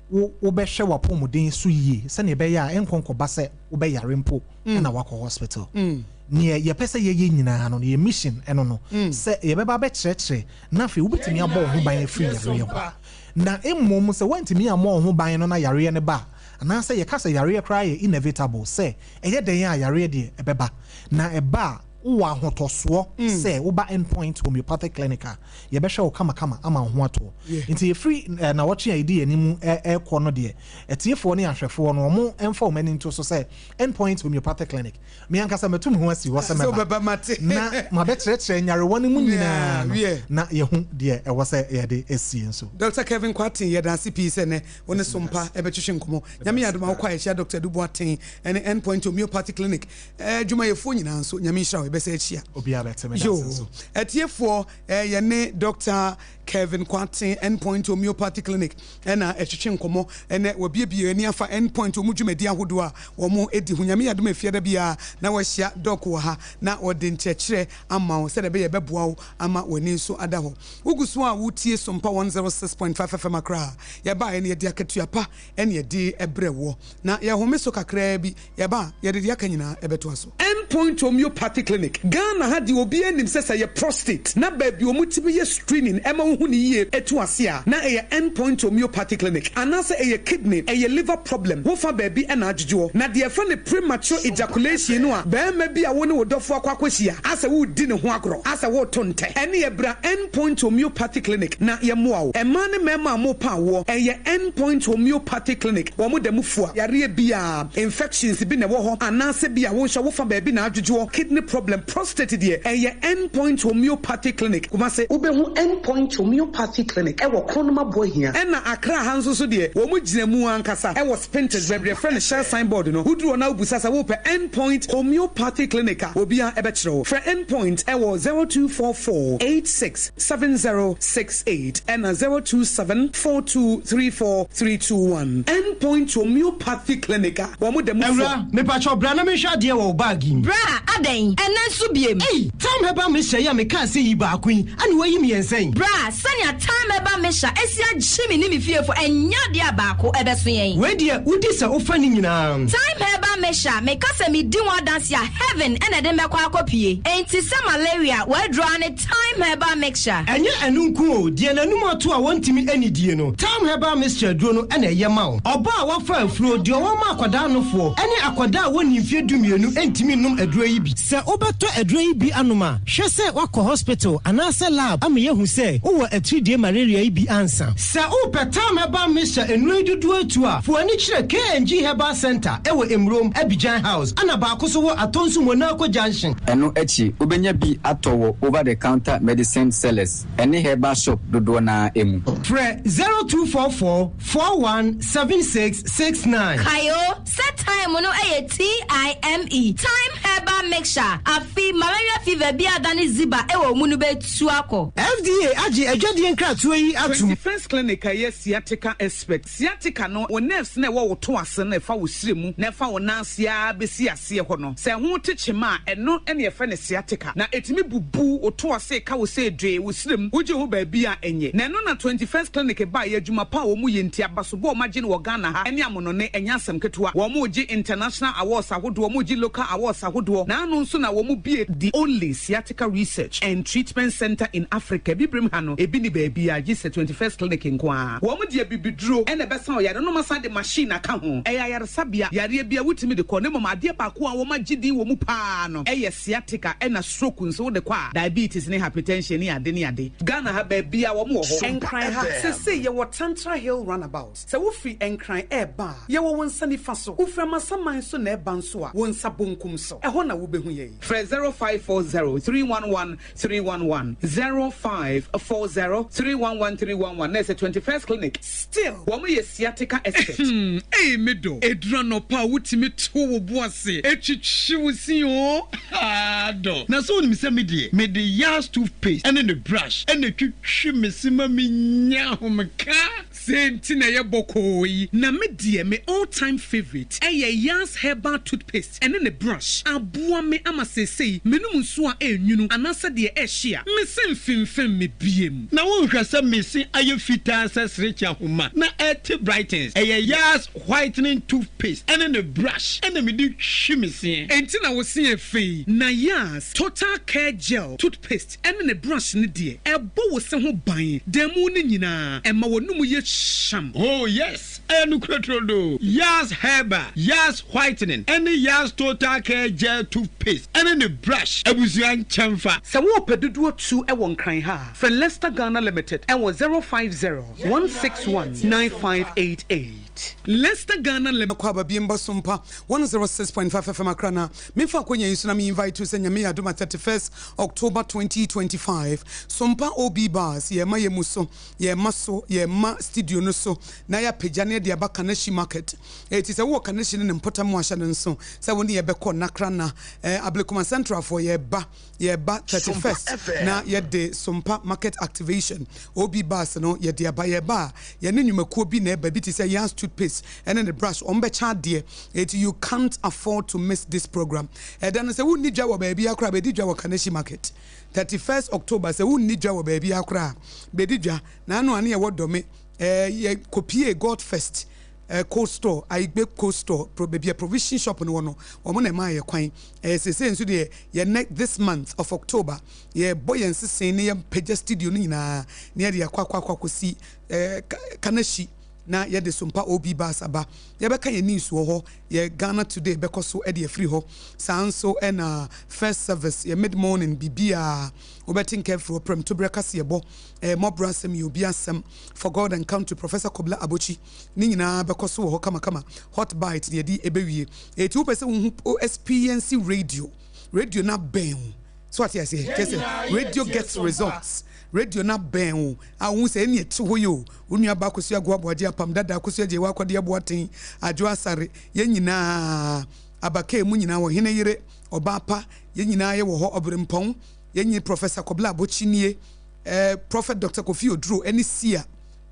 wo wobɛhwɛ w'apɔmuden so yie sɛnea ɛbɛyɛ a ɛnkɔ nkɔba sɛ wobɛyare mpo na wakɔ hospital. Neɛ yɛpɛ sɛ yɛyɛ nyinaa no, yɛ mission ɛno no, sɛ yɛbɛba abɛkyerɛkyerɛ na afei wobɛtumi abɔ wo ho ban afiri yareɛ ho. Na mmom sɛ woantumi ammɔ wo ho ban no na yareɛ no ba a, anaasɛ yɛka sɛ yareɛ koraa yɛ inevitable, sɛ ɛyɛ dɛn a yareɛ deɛ ɛbɛba, na ɛba a wowɔ ahotɔsoɔ sɛ woba Endpoint Homeopathic Clinic a, yɛbɛhwɛ wo kamakama ama wo ho atɔ wo. Nti ɛfiri nnawɔtwe a ɛdi yɛn anim rekɔ no deɛ, atiefoɔ ne ahwɛfoɔ no, wɔn mfa wɔn ani nto so sɛ Endpoint Homeopathic Clinic, me ankasa matu me ho asi hɔ sɛ mɛba na mabɛkyerɛkyerɛ nyarewa no mu nyinaa no na yɛahu deɛ ɛwɔ sɛ yɛde sie nso. Doctor Kevin Kwarteng, yɛda ase pii sɛ nnɛ wo ne Sompa bɛtwetwe nkɔmmɔ. Nyame yɛ adom a wokɔ a yɛhyia Doctor Adu Boateng ne Endpoint Homeopathy Clinic adwumayɛfoɔ nyinaa nso. Nyame nhyira wo, yɛbɛsan ahyia. Obiara bɛte me dase Yoo, nso. atiefoɔ, yɛne Doctor Kevin Kwarteng, Endpoint Homeopathy Clinic na ɛtwetwe nkɔmmɔ ɛnɛ. Wabiebie ani afa Endpoint wɔn dwumadi ahodoɔ a wɔn di ho. Nyame yɛ adom a Efiada biara na wahyia Doc wɔ ha na ɔde nkyerɛkyerɛ ama wo sɛdeɛ ɛbɛyɛ ɛbɛboa wo ama w'ani nso ada hɔ. Wogu so a wotie Sompa 106.5 FM Accra a, yɛbaeɛ no yɛde akatua pa na yɛde brɛ woɔ. Na yɛhome so kakraa bi, yɛba a yɛde deɛ aka nyinaa bɛtoa so. End Point Homeopathy Clinic, Ghana ha deɛ obiara nim sɛ sɛ ɛyɛ prostate na baabi a wɔtumi yɛ screening ma wohu no yie tu ase a, na ɛyɛ End Point Homeopathy Clinic. Anaasɛ ɛyɛ kidney, ɛyɛ liver problem, wofa baabi na adwodwoɔ. Na deɛ yɛfrɛ no premature ejaculation no a barima bi a wo ne wo dɔfoɔ akɔ akɔhyia asɛ woredi ne ho agorɔ, asɛ woreto ntɛ, ɛneɛ bra End Point Homeopathy Clinic na yɛmmoa wo. Mmaa ne mmarima a morepa awoɔ, ɛyɛ End Point Homeopathy Clinic, wɔn da mu fua. Yareɛ biara, infections bi na ɛwɔ hɔ anaasɛ bi a wo nso wofa baabi na adwodwoɔ, kidney problem, prostate deɛ, ɛyɛ End Point Homeopathy Clinic, Kumasi. Wobɛhu End Point Homeopathy Clinic wɔ Kronom Aboahia. Ɛna Accra ha nso so deɛ, wɔn gyina mu ankasa wɔ Spintex, baabi a yɛfrɛ no Shell sign board no. Woduru hɔ na wobisa sɛ wopɛ End Point Homeopathy Clinic a, obiara bɛkyerɛ wo. Frɛ End Point wɔ 0244 86 7068 ɛna 027 4234 321. End Point Homeopathy Clinic a wɔn da mu fua. Awura, mepakyɛw bra na menhwɛ adeɛ wɔ wo bag yi mu. Bra, adɛn? Ɛnnɛ nso biem? Ei! Tam herbal mixture yi a mekaa sɛ yi baako yi, ɛna woayi mmiɛnsa yi? Bra, sɛnea Tam herbal mixture asi agye me ne me fiefo, ɛnyɛ adeɛ a baako ɛbɛso yɛn. Wei deɛ, wodi sɛ wofa ne nyinaa. Thyme herbal mixture, meka sɛ medi ho adanse a, heaven na ɛde mɛkɔ akɔpue. Enti sɛ malaria, w'aduro ara ne Thyme herbal mixture. Ɛnyɛ ɛno nko o, deɛ n'anum ato a wɔntumi nnidie no, Thyme herbal mixture aduro no na ɛyɛ ma wo. Ɔbaa a wafa afuro, deɛ ɔwɔ ma akwadaa nofoɔ, ne akwadaa a wɔnni mfeɛ dumienu ntumi nnom aduro yi bi. Sɛ wobɛtɔ aduro yi bi anom a, hwɛ sɛ woakɔ hospital anaasɛ lab ama yɛahu sɛ wowɔ atiridie malaria yi bi ansa. Sɛ wopɛ Thyme Herbal Mixture nnuro yi dodoɔ atu a, fa w'ani kyerɛ KNG Herbal Centre wɔ Emurom, Abidjan House, ɛna baako nso wɔ Atonsu Monaco Junction. Ɛno akyi, wobɛnya bi atɔ wɔ over the counter medicine sellers ne herbal shop dodoɔ no ara mu. Frɛ 0244 41 76 69. Kae o, sɛ thyme no yɛ TIME, Thyme Herbal Mixture, afe malaria fever bi a adane ziba wɔ wo mu no bɛtu akɔ. FDA agye adwadie nkratoɔ yi atom. 21st Clinic a ɛyɛ sciatica expert. Sciatica no, wo nerves no a ɛwɔ wo to ase no a ɛfa wo srɛ mu na ɛfa wo nan ase ara bɛsi aseɛ hɔ no, sɛ ɛho te kyema a, ɛno na yɛfrɛ no sciatica. Na ɛtumi bubu wo to ase ka wo sɛ dwee wo srɛ mu, wogye ho baabi a ɛnyɛ. Na ɛno na 21st Clinic baeɛ, adwuma pa a wɔyɛ nti, abasobɔ a wɔagye no wɔ Ghana ha ne amonone, ɛnyɛ asɛm ketewa. Wɔregye international awards ahodoɔ, wɔregye local awards ahodoɔ, na ano nso na wɔbue the only sciatica research and treatment centre in Africa, Abibirem ha no, ebi nni baabiara gye sɛ 21st Clinic nko ara. Wɔn de abibiduro na ɛbɛsa ɔyare no, na wɔasan de machine aka ho. Ɛyɛ ayaresabea, yareɛ biara wotumi de kɔ, na mmom adeɛ baako a wɔagye din wɔ mu pa ara no yɛ sciatica ɛna stroke nso wode kɔ a, diabetes ne hypertension ne ade ne ade. Ghana ha baabiara wɔn wɔ hɔ. Nkran ha, sesei yɛwɔ Tantra Hill Runabout. Sɛ wofiri Nkran reba a, yɛwɔ wo nsa nifa so. Wofiri Amasaman nso na ɛreba nso a, wo nsa bonkum so. Ɛhɔ na wobɛhu yɛn. Frɛ 0540 311 311, 0540 311 311 na ɛsɛ 21st Clinic. Still. Wɔn yɛ sciatica expert. Hmm ei me dɔ, ɛduru anɔpa a wotumi to wo bo ase twitwi wo se oo haa dɔ. Na sɛ wonim sɛ me deɛ mede Yas toothpaste ne ne brush na ɛtwitwi me se ma menya ahomeka. Sei nti na ɛyɛ bɔkɔɔ yi. Na me deɛ me all time favourite ɛyɛ Yas herbal toothpaste ɛne ne brush. Aboa me ama seesei menom nsuo a ɛnwunu anaasɛ deɛ ɛhye a, me se mfemfem me biem. Na wonhwɛ sɛ me se ayɛ fitaa sɛ serekye ahoma na ɛte brightens. Ɛyɛ Yas whitening toothpaste ɛne ne brush ɛna mede twi me seɛ. Enti na wo se yɛ fɛ yi. Na Yas total care gel toothpaste ɛne ne brush no deɛ, ɛbɔ wo se ho ban da mu no nyinaa, ɛma w'anomu yɛ hyam. Oh yes, ɛyɛ nokorɛ turodoo. Yas Herbal, Yas Whitening ɛne Yas Total Care Gel Toothpaste ɛne ne brush abusua nkyɛnfa. Sɛ worepɛ dodoɔ tu wɔ Nkran ha a, frɛ Lester Ghana Limited wɔ 050 161 9588. Lester Ghana Limited. Akɔ aba biem ba Sompa 106.5 FM Accra na memfa akwanya yi so na me invite wo sɛ Nyame yɛ adom a 31st October 2025 Sompa OB Bars yɛma yɛ mu so yɛma so yɛma studio no so na yɛapagya ne yɛde aba Kaneshie Market eti sɛ wowɔ Kaneshie ne ne mpɔtam ahyɛ no nso sɛ wo ne yɛbɛkɔ Nakra na eh, Ablekuma Central foɔ yɛba yɛba 31st na yɛde Sompa Market Activation OB Bars no yɛde aba yɛba a yɛne nnwumakuo bi na ɛba bi te sɛ Yas toothpaste ɛne ne brush wɔn bɛkyɛ adeɛ eti you can't afford to miss this program ɛda no sɛ wonni dwa wɔ baabi akora bɛdi dwa wɔ Kaneshie Market 31st October sɛ wonni dwa wɔ baabi akora bɛdi dwa na ano ane yɛwɔ dɔme ɛɛ yɛ kɔpie God First. eh, Cold Store, Aigbe Cold Store, pro, baabi a provision shop no wɔ no, wɔn na ɛmaa yɛ kwan. Eh, seesei nso deɛ, yɛ nɛ this month of October, yɛbɔ yɛn sesen ne yɛmpagya studio no nyinaa na yɛde akɔ akɔ akɔ akɔsi eh, Kanahyi na yɛde Sompa OB bus aba. Yɛbɛka yɛn news wɔ hɔ, yɛ Ghana Today bɛkɔ so de afiri hɔ. Saa nso na First Service, yɛ mid morning biribiara wobɛte nka afiri hɔ, Prɛmtoberɛ kaseɛbɔ, eh, Mmɔborɔ asɛm yɛ obi asɛm, For God and Country, Professor Kobla Abotsi, ne nyinaa bɛkɔ so wɔ hɔ kamakama. Hot Bite na yɛde ɛbɛwie. Eti wopɛ sɛ wohu, wo experience radio, radio no abɛn wo. So ate aseɛ? Kyerɛ sɛ radio gets results. Radio no abɛn wo a wohu sɛ ɛne ɛte hɔ yi o. Wo nua ba Akosua Agoa Aboagye Apam Dada Akosua Gyewa Akwadeɛ Aboaten Adwo Asare yɛn nyinaa Abakee mu nyinaa Ɔhene yere Ɔbaa pa yɛn nyinaa yɛwɔ hɔ Ɔberempɔn yɛn nyi Professor Kɔbla Abokyi nie eh, Prophet Doctor Kofi Oduro ɛne Sia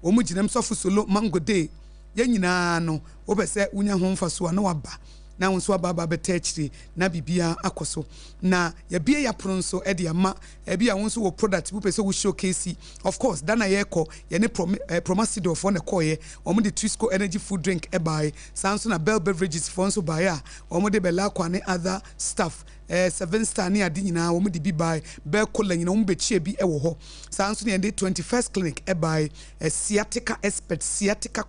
wɔn gyinam Sɔfo Solo Mango Day yɛn nyinaa no wopɛ sɛ wonya ho mfasoɔ a na waba na wo nso aba aba abɛta akyire na biribiara akɔ so. Na yɛabue yɛapono nso de ama ebi a wo nso wɔ product bi wopɛ sɛ wo showcase. Of course, da na yɛrekɔ, yɛne Prom, eh, Promasidor foɔ na ɛkɔeɛ. Wɔn de Twisco energy food drink baeɛ. Saa nso na Bell Beverages foɔ nso baeɛ a wɔn de Belacqua ne other stuff, eh, Seven Star ne ade nyinaa wɔn de bi baeɛ. Bell Cola nyinaa wɔn bɛkyia bi wɔ hɔ. Saa nso na yɛde 21st Clinic baeɛ, eh, Sciatica expert, Sciatica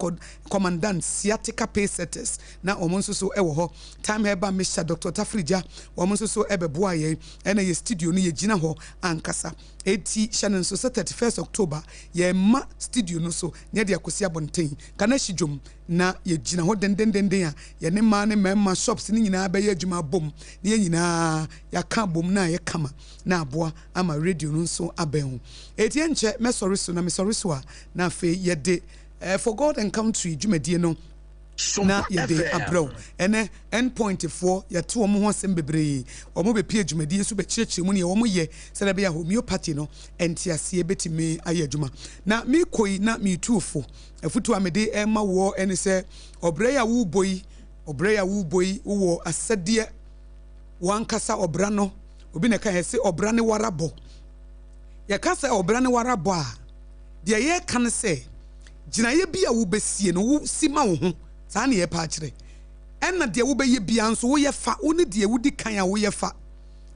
commandant, Sciatica pay setters. na wɔn nso so wɔ hɔ. Time Herbal Mixture, Doctor Tafirigya, wɔn nso so bɛboaa yɛn. Ɛna yɛ studio no yɛgyina hɔ ankasa. Enti hyɛ no nso sɛ 31st October yɛrema studio no so na yɛde akɔsi abɔnten. Kanahyi dwom na yɛgyina hɔ dendendenden a yɛne mmaa ne mmarima shops no nyinaa bɛyɛ adwuma abom na yɛn nyinaa yɛaka abom na ayɛ kama na aboa ama radio no nso abɛn wo. Enti ɛnkyɛ mɛsɔre so na mesɔre so a na afei yɛde For God and Country dwumadie no na yɛde abrɛ wo. Ɛnɛ, End Point foɔ, yɛate wɔn ho asɛm bebree. Wɔn bɛpue dwumadie so bɛkyerɛkyerɛ mu neɛ wɔn yɛ sɛdeɛ ɛbɛyɛ a homeopathy no nteaseɛ bɛtumi ayɛ adwuma. Na mekɔ yi na meretu wo fo. Afutuo a mede rema woɔ ne sɛ, ɔbrɛ yi a worebɔ yi, ɔbrɛ yi a worebɔ yi, wowɔ asɛdeɛ w'ankasa ɔbra no, obi na ɛka yɛ se ɔbra ne warabɔ. Yɛka sɛ ɔbra ne warabɔ a, deɛ yɛreka ne sɛ, gyinaeɛ bi a wobɛsie no, wosi ma wo ho, saa na yɛpɛ akyerɛ. Ɛna deɛ wobɛyɛ biara nso woyɛ fa, wo ne deɛ wodi kan a woyɛ fa.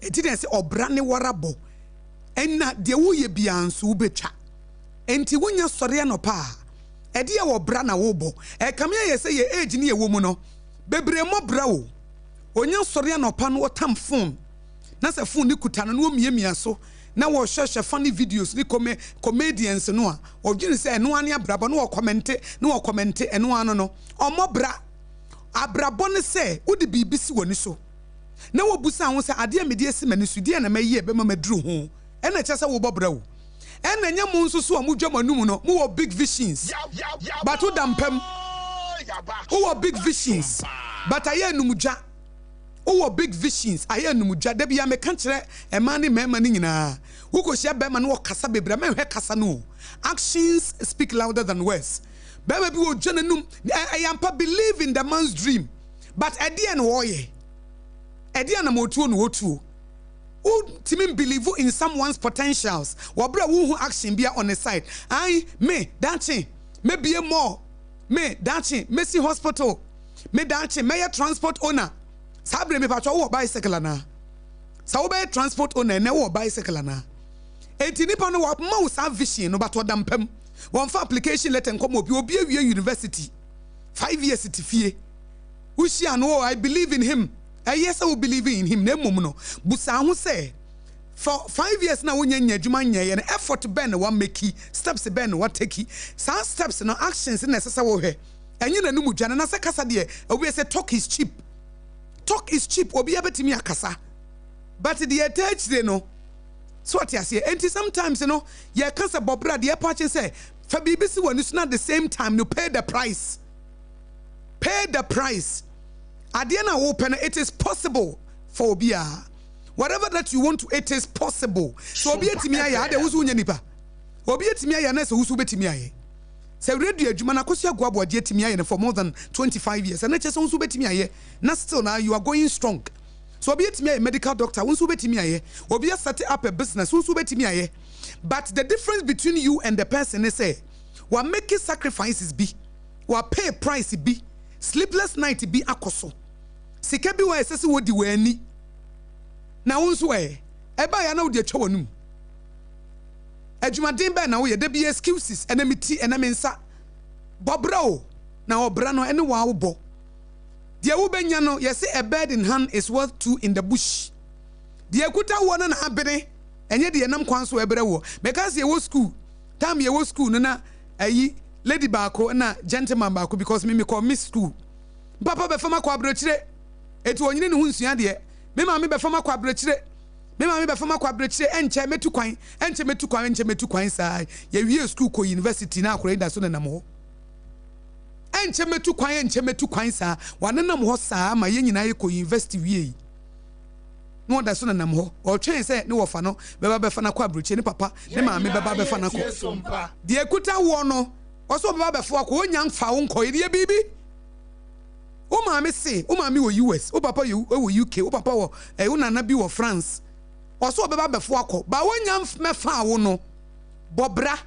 Ɛnti na yɛsɛ ɔbra ne warabɔ. Ɛna deɛ woyɛ biara nso wobɛtwa. Ɛnti wonya sɔre anɔpa a, ɛdeɛ wɔ bra na wobɔ. Ɛkame ayɛ sɛ yɛ age ne yɛwɔ mu no, bebree mmɔ bra o. Onya sɔre anɔpa no ɔtam phone, na sɛ phone no kuta no na ɔmiamia so, na wɔhwɛhwɛ funny videos ne come comedians no a, wɔdwene sɛ ɛno ara ne abrabɔ na wɔkɔmɛnte na wɔkɔmɛnte ɛno ara no no. Ɔmmɔ bra. Abrabɔ ne sɛ wode biribi si w'ani so na wobusa ho sɛ adeɛ a mede asi m'ani so deɛn na mɛyɛ a ɛbɛma maduru ho? Ɛna ɛkyerɛ sɛ wobɔ bra o. Ɛna ɛnyɛ mo nso so a modwa mo anum no mowɔ big visions but woda mpa mu. Wowɔ big visions but ayɛ anumdwa. Wowɔ big visions ayɛ anumdwa. Da biara meka kyerɛ mmaa ne mmarima no nyinaa, wokɔhyia barima na ɔkasa bebree a, mɛnhwɛ kasa no o. Actions speak louder than words. Barima bi wɔ ɔdwa n'anum, ɛyɛ ampa believe in the man's dream but ɛdeɛn na ɔreyɛ? Ɛdeɛn anamɔtuo na ɔtuo? Wontumi mbelieve in someone's potentials wɔ berɛ a wonhu action bia on his side. Ae, me, daakye mɛbie mall, me, daakye mɛsi hospital. Me daakye mɛyɛ transport owner. Saa bere mepatwɔ wowɔ bicycle anaa? Sɛ wobɛyɛ transport owner ɛnɛ wowɔ bicycle anaa? Enti nipa no wama wo saa vision no but ɔda mpa mu. Wɔmfa application letter nkɔma obi. Obi awie university 5 years te fie. Wohyia no, oh, I believe in him. Ɛyɛ sɛ wo believe in him na mmom no busaa ho sɛ for 5 years na wonya nya adwuma nyɛeɛ no, effort bɛn na wamake, steps bɛn na watake. Saa steps no, actions na ɛsɛ sɛ wohwɛ. Ɛnyɛ n'anum dwa no na sɛ kasa deɛ obi sɛ talk is cheap, talk is cheap, obiara bɛtumi akasa but deɛ ɛta akyire no so ɔte aseɛ. Enti sometimes no yɛka sɛ bɔbra deɛ ɛpa akye sɛ fa biribi si w'ani so na at the same time no pay the price, pay the price. Adeɛ no a wopɛ no, it is possible for obiara. Whatever that you want to, it is possible. So obi atumi ayɛ adeɛ woso wonyɛ nipa, obi atumi ayɛ na sɛ woso wobɛtumi ayɛ. Sɛ radio adwuma no Akosua Aguaboagye Aboagye atumi ayɛ no for more than 25 years, ɛno kyerɛ sɛ wo nso wobɛtumi ayɛ na still na you are going strong. So obi atumi ayɛ medical doctor, wo nso wobɛtumi ayɛ. Obi asɛte up a business, wo nso wobɛtumi ayɛ. But the difference between you and the person ne sɛ wa make sacrifices bi. Wa pay price bi, sleepless night bi akɔ so. Sika bi wɔ a ɛsɛ sɛ wodi w'ani. Na wo nso ɛ? Ɛbaeɛ a na wode atwa w'anum. Adwumaden bɛn na woyɛ? Da bi excuses, ɛnɛ me ti, ɛnɛ me nsa. Bɔ bra o, na ɔbra no ɛne waa wobɔ. Deɛ wobɛnya no, yɛse a bird in hand is worth two in the bush. Deɛ ɛkuta woɔ no na abene, ɛnyɛ deɛ ɛnam kwan so ɛbrɛ woɔ. Meka sɛ yɛwɔ school, time yɛwɔ school no na ayi lady baako na gentleman baako because me mekɔ miss school. Mpapa bɛfa makɔ aburokyire, eti ɔnyini ne ho nsua deɛ. Me maame bɛfa makɔ aburokyire, me maame bɛfa makɔ aburokyire, ɛnkyɛ mɛtu kwan, ɛnkyɛ mɛtu kwan, ɛnkyɛ mɛtu kwan saa. Yɛwie school kɔ university na akora yi da so nenam hɔ. Ɛnkyɛ mɛtu kwan, ɛnkyɛ mɛtu kwan saa. Wanenam hɔ saa ma yɛn nyinaa yɛkɔ university wiei. Na ɔda so nenam hɔ. Ɔretwɛn sɛ ne wɔfa no bɛba bɛfa no akɔ aburokyire, ne papa, ne maame bɛba abɛfa no akɔ. Deɛ ɛkuta woɔ no, ɔsɛ ɔbɛba abɛfa wo akɔ, ɔnnya mfa wo nkɔ. Yɛ biribi. Wo maame se, wo maame wɔ US, wo papa yɛ wɔ UK, wo papa wɔ, eh, wo nana bi wɔ France. Ɔsɛ ɔbɛba abɛfa wo akɔ. Ba ɔnnya mɛfaa wo no, bɔ bra.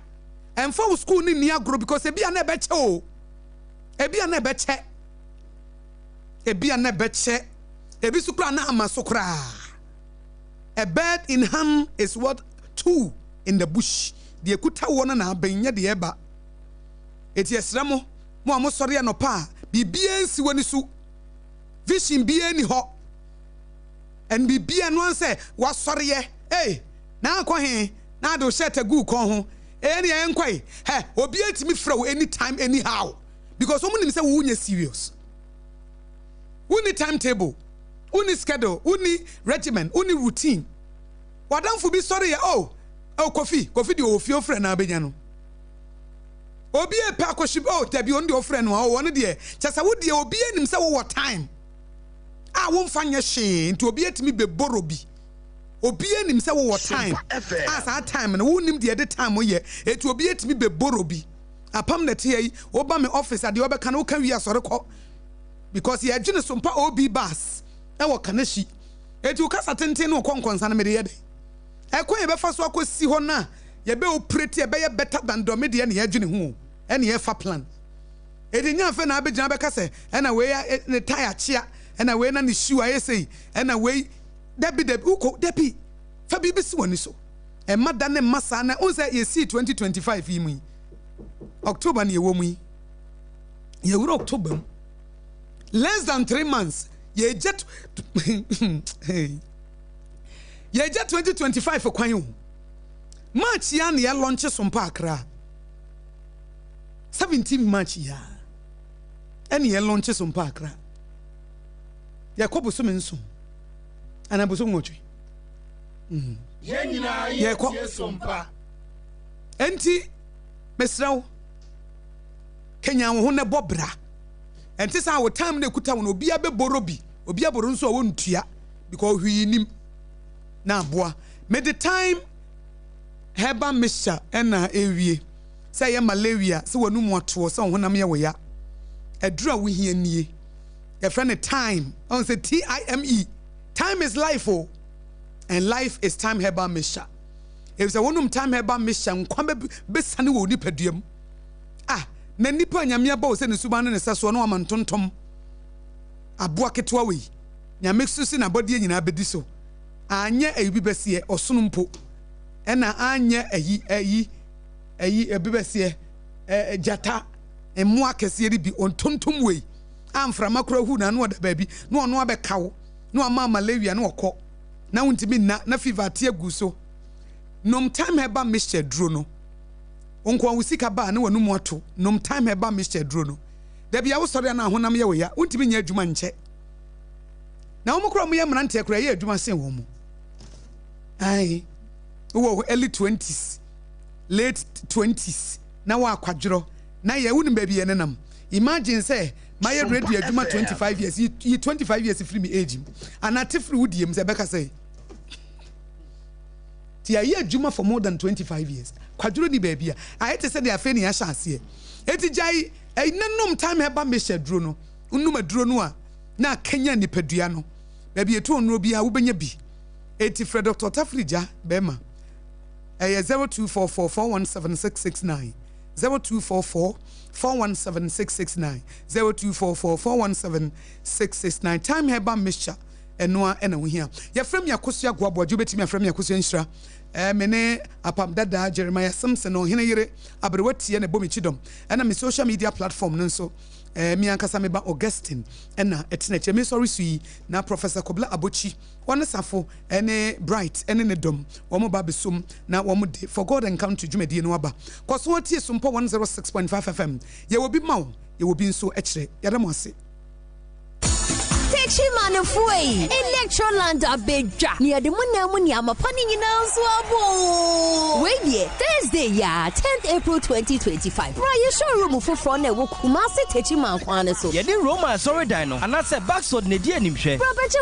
Ɛmfa wo school no nni agorɔ because ebia na ɛbɛkyɛ o. Ebia na ɛbɛkyɛ. Ebia na ɛbɛkyɛ. Ebi so koraa na ama so koraa. A bird in hand is worth two in the bush. Deɛ ɛkuta woɔ no na abɛn, nyɛ deɛ ɛba. Eti yɛsrɛ mo, mo a mosɔre anɔpa a, biribiara nsi w'ani so. Vision biara nni hɔ. And biribiara no ara sɛ wasɔreɛ. Ei, na akɔ he? Na ade wo shirt agu wo kɔn ho. Ee ɛneɛ yɛnkɔ e. Hɛ, obiara tumi frɛ wo anytime, anyhow. Because wɔn nim sɛ wo nyɛ serious. Wonni timetable, wonni schedule, wonni regimen, wonni routine. W'adamfo bi sɔre yɛ, oh, oh, Kofi, Kofi deɛ ɔwɔ fie ofrɛ no a bɛnya no. Obi repɛ akɔhwe oh, dabi, ɔno deɛ ɔfrɛ no a, oh, ɔno deɛ, kyɛ sɛ wo deɛ obi anim sɛ wowɔ time a womfa nyɛ hwee, nti obi atumi bɛboro bi. Obi anim sɛ wowɔ time a saa time no wonnim deɛ ɛde time yɛ, eti obi atumi bɛboro bi. Apam na ɛte yi, woba me office a deɛ wɔbɛka no woka wie a sɔre kɔ. Because yɛdwene so mpa OB bus ɛwɔ Kaneshie. Eti wo kasa tenten ne wo kɔnkɔnsa no mede yɛ dɛn? Ɛkwan yɛbɛfa so akɔsi hɔ no a yɛbɛ operate ɛbɛyɛ better than dɔme deɛ na yɛdwene ho o, ɛne yɛfa plan. Eti nyɛ afei na abɛgyina abɛka sɛ ɛna wei ne tie akyea, ɛna wei na ne shoe ayɛ sei, ɛna wei, dabi dabi, wokɔ, dabi, fa biribi si w'ani so. Ɛmma da ne mma saa na wohu sɛ yɛsii 2025 yi mu yi, October na yɛwɔ mu yi, yɛwura October mu, less than 3 months, yɛgya yɛgya 2025 kwan o. March ya na yɛ launch Sompa Accra, 17 March ya ɛna yɛ launch Sompa Accra. Yɛkɔ bosome 7 anaa bosome 8. Yɛkɔ enti mesrɛ wo, kenya wo ho na bɔ bra. Ɛnte saa wo time na ekuta wo no, obiara bɛboro bi, obiara boro nso a wɔntua because hwee nim na aboa. Mede time herbal mixture ɛna ewie sɛ ɛyɛ malaria, sɛ w'anum atoɔ, sɛ wo honam yɛ wo ya, aduru a wohia nie. Yɛfrɛ no time, ɔn sɛ time, time is life o, and life is time herbal mixture. Efisɛ wonom time herbal mixture, nkwa bɛsane wɔ nipadua mu. Ah, na nipa a Nyame abɔ wo sɛ ne suban ne ne sɛsoɔ na wama ntontom aboa ketewa wei, Nyame so se n'abɔdeɛ nyinaa bɛdi so, anyɛ ayi bi bɛseɛ ɔsono mpo, ɛna anyɛ ayi ayi ayi ebi bɛseɛ ɛ gyata, mmoa akɛseɛ no bi, ɔntontom wei a mframa kora hu na ano ɔda baabi na ɔno abɛka wo na wama malaria na ɔkɔ na wontumi nna na fever ate agu so. Nom time herbal mixture duro no. Wo nkoa wo sika ba a na w'anum ato. Nom time herbal mixture duro no. Da bi a wosɔre a na ahonam yɛ wo ya, wontumi nyɛ adwuma nkyɛ. Na wɔn koraa wɔyɛ mmeranteɛ koraa ɛyɛ adwuma sen wɔn. Ae, wowɔ early 20s, late 20s na wɔ akwadworɔ na yɛ wonim baabi yɛ nenam. Imagine sɛ mayɛ radio adwuma 25 years, yi, yi 25 years firi me age mu anaa te firi wo deɛ mu sɛ ɛbɛka sɛ Nti yɛayɛ adwuma for more than 25 years. Kwadworo ni baabi a ayɛ te sɛ deɛ afei na yɛahyɛ aseɛ. Enti gyae ɛnɛ nom time herbal mixture aduro no. Wonom aduro no a na akanyan nipadua no. Baabi yɛtu nnuro biara wobɛnya bi. Enti frɛ Dr. Tafiri Gya bɛrima. Ɛyɛ 0244 417 669. 0244 417 669, 0244 417 669. Thyme Herbal Mixture, ɛno ara na wohia. Yɛfrɛ me Akosua Goaboagye, wobɛtumi afrɛ me Akosua Nhyira. Eh, me ne Apam Dadaa Jeremiah Simpson, Ɔhene Yere, Aberewa Tia na ɛbɔ me kyidɔm. Ɛna me social media platform no nso, eh, me ankasa me ba Augustine ɛna ɛtena akyire. Mesɔre so yi, na Professor Kobla Abokyi, wɔne Safo ne Bright ne ne dɔm, wɔn ba abɛsom na wɔn de For God and Country dwumadie no aba. Kɔ so tie Sompɔ 106.5 FM. Yɛwɔ bi ma wo, yɛwɔ bi nso kyerɛ. Yɛda mo ase. Techimanfoɔ Electroland abɛdwa na yɛde mo nan mu nneɛma pa no nyinaa nso abɔ o. Wei deɛ, Thursday yɛ 10th April 2025. Bra yɛ showroom foforɔ na ɛwɔ Kumasi Techiman kwan no so. Yɛde Roma asɔredan no anaasɛ Baxod na edi animhwɛ. Bra bɛgye.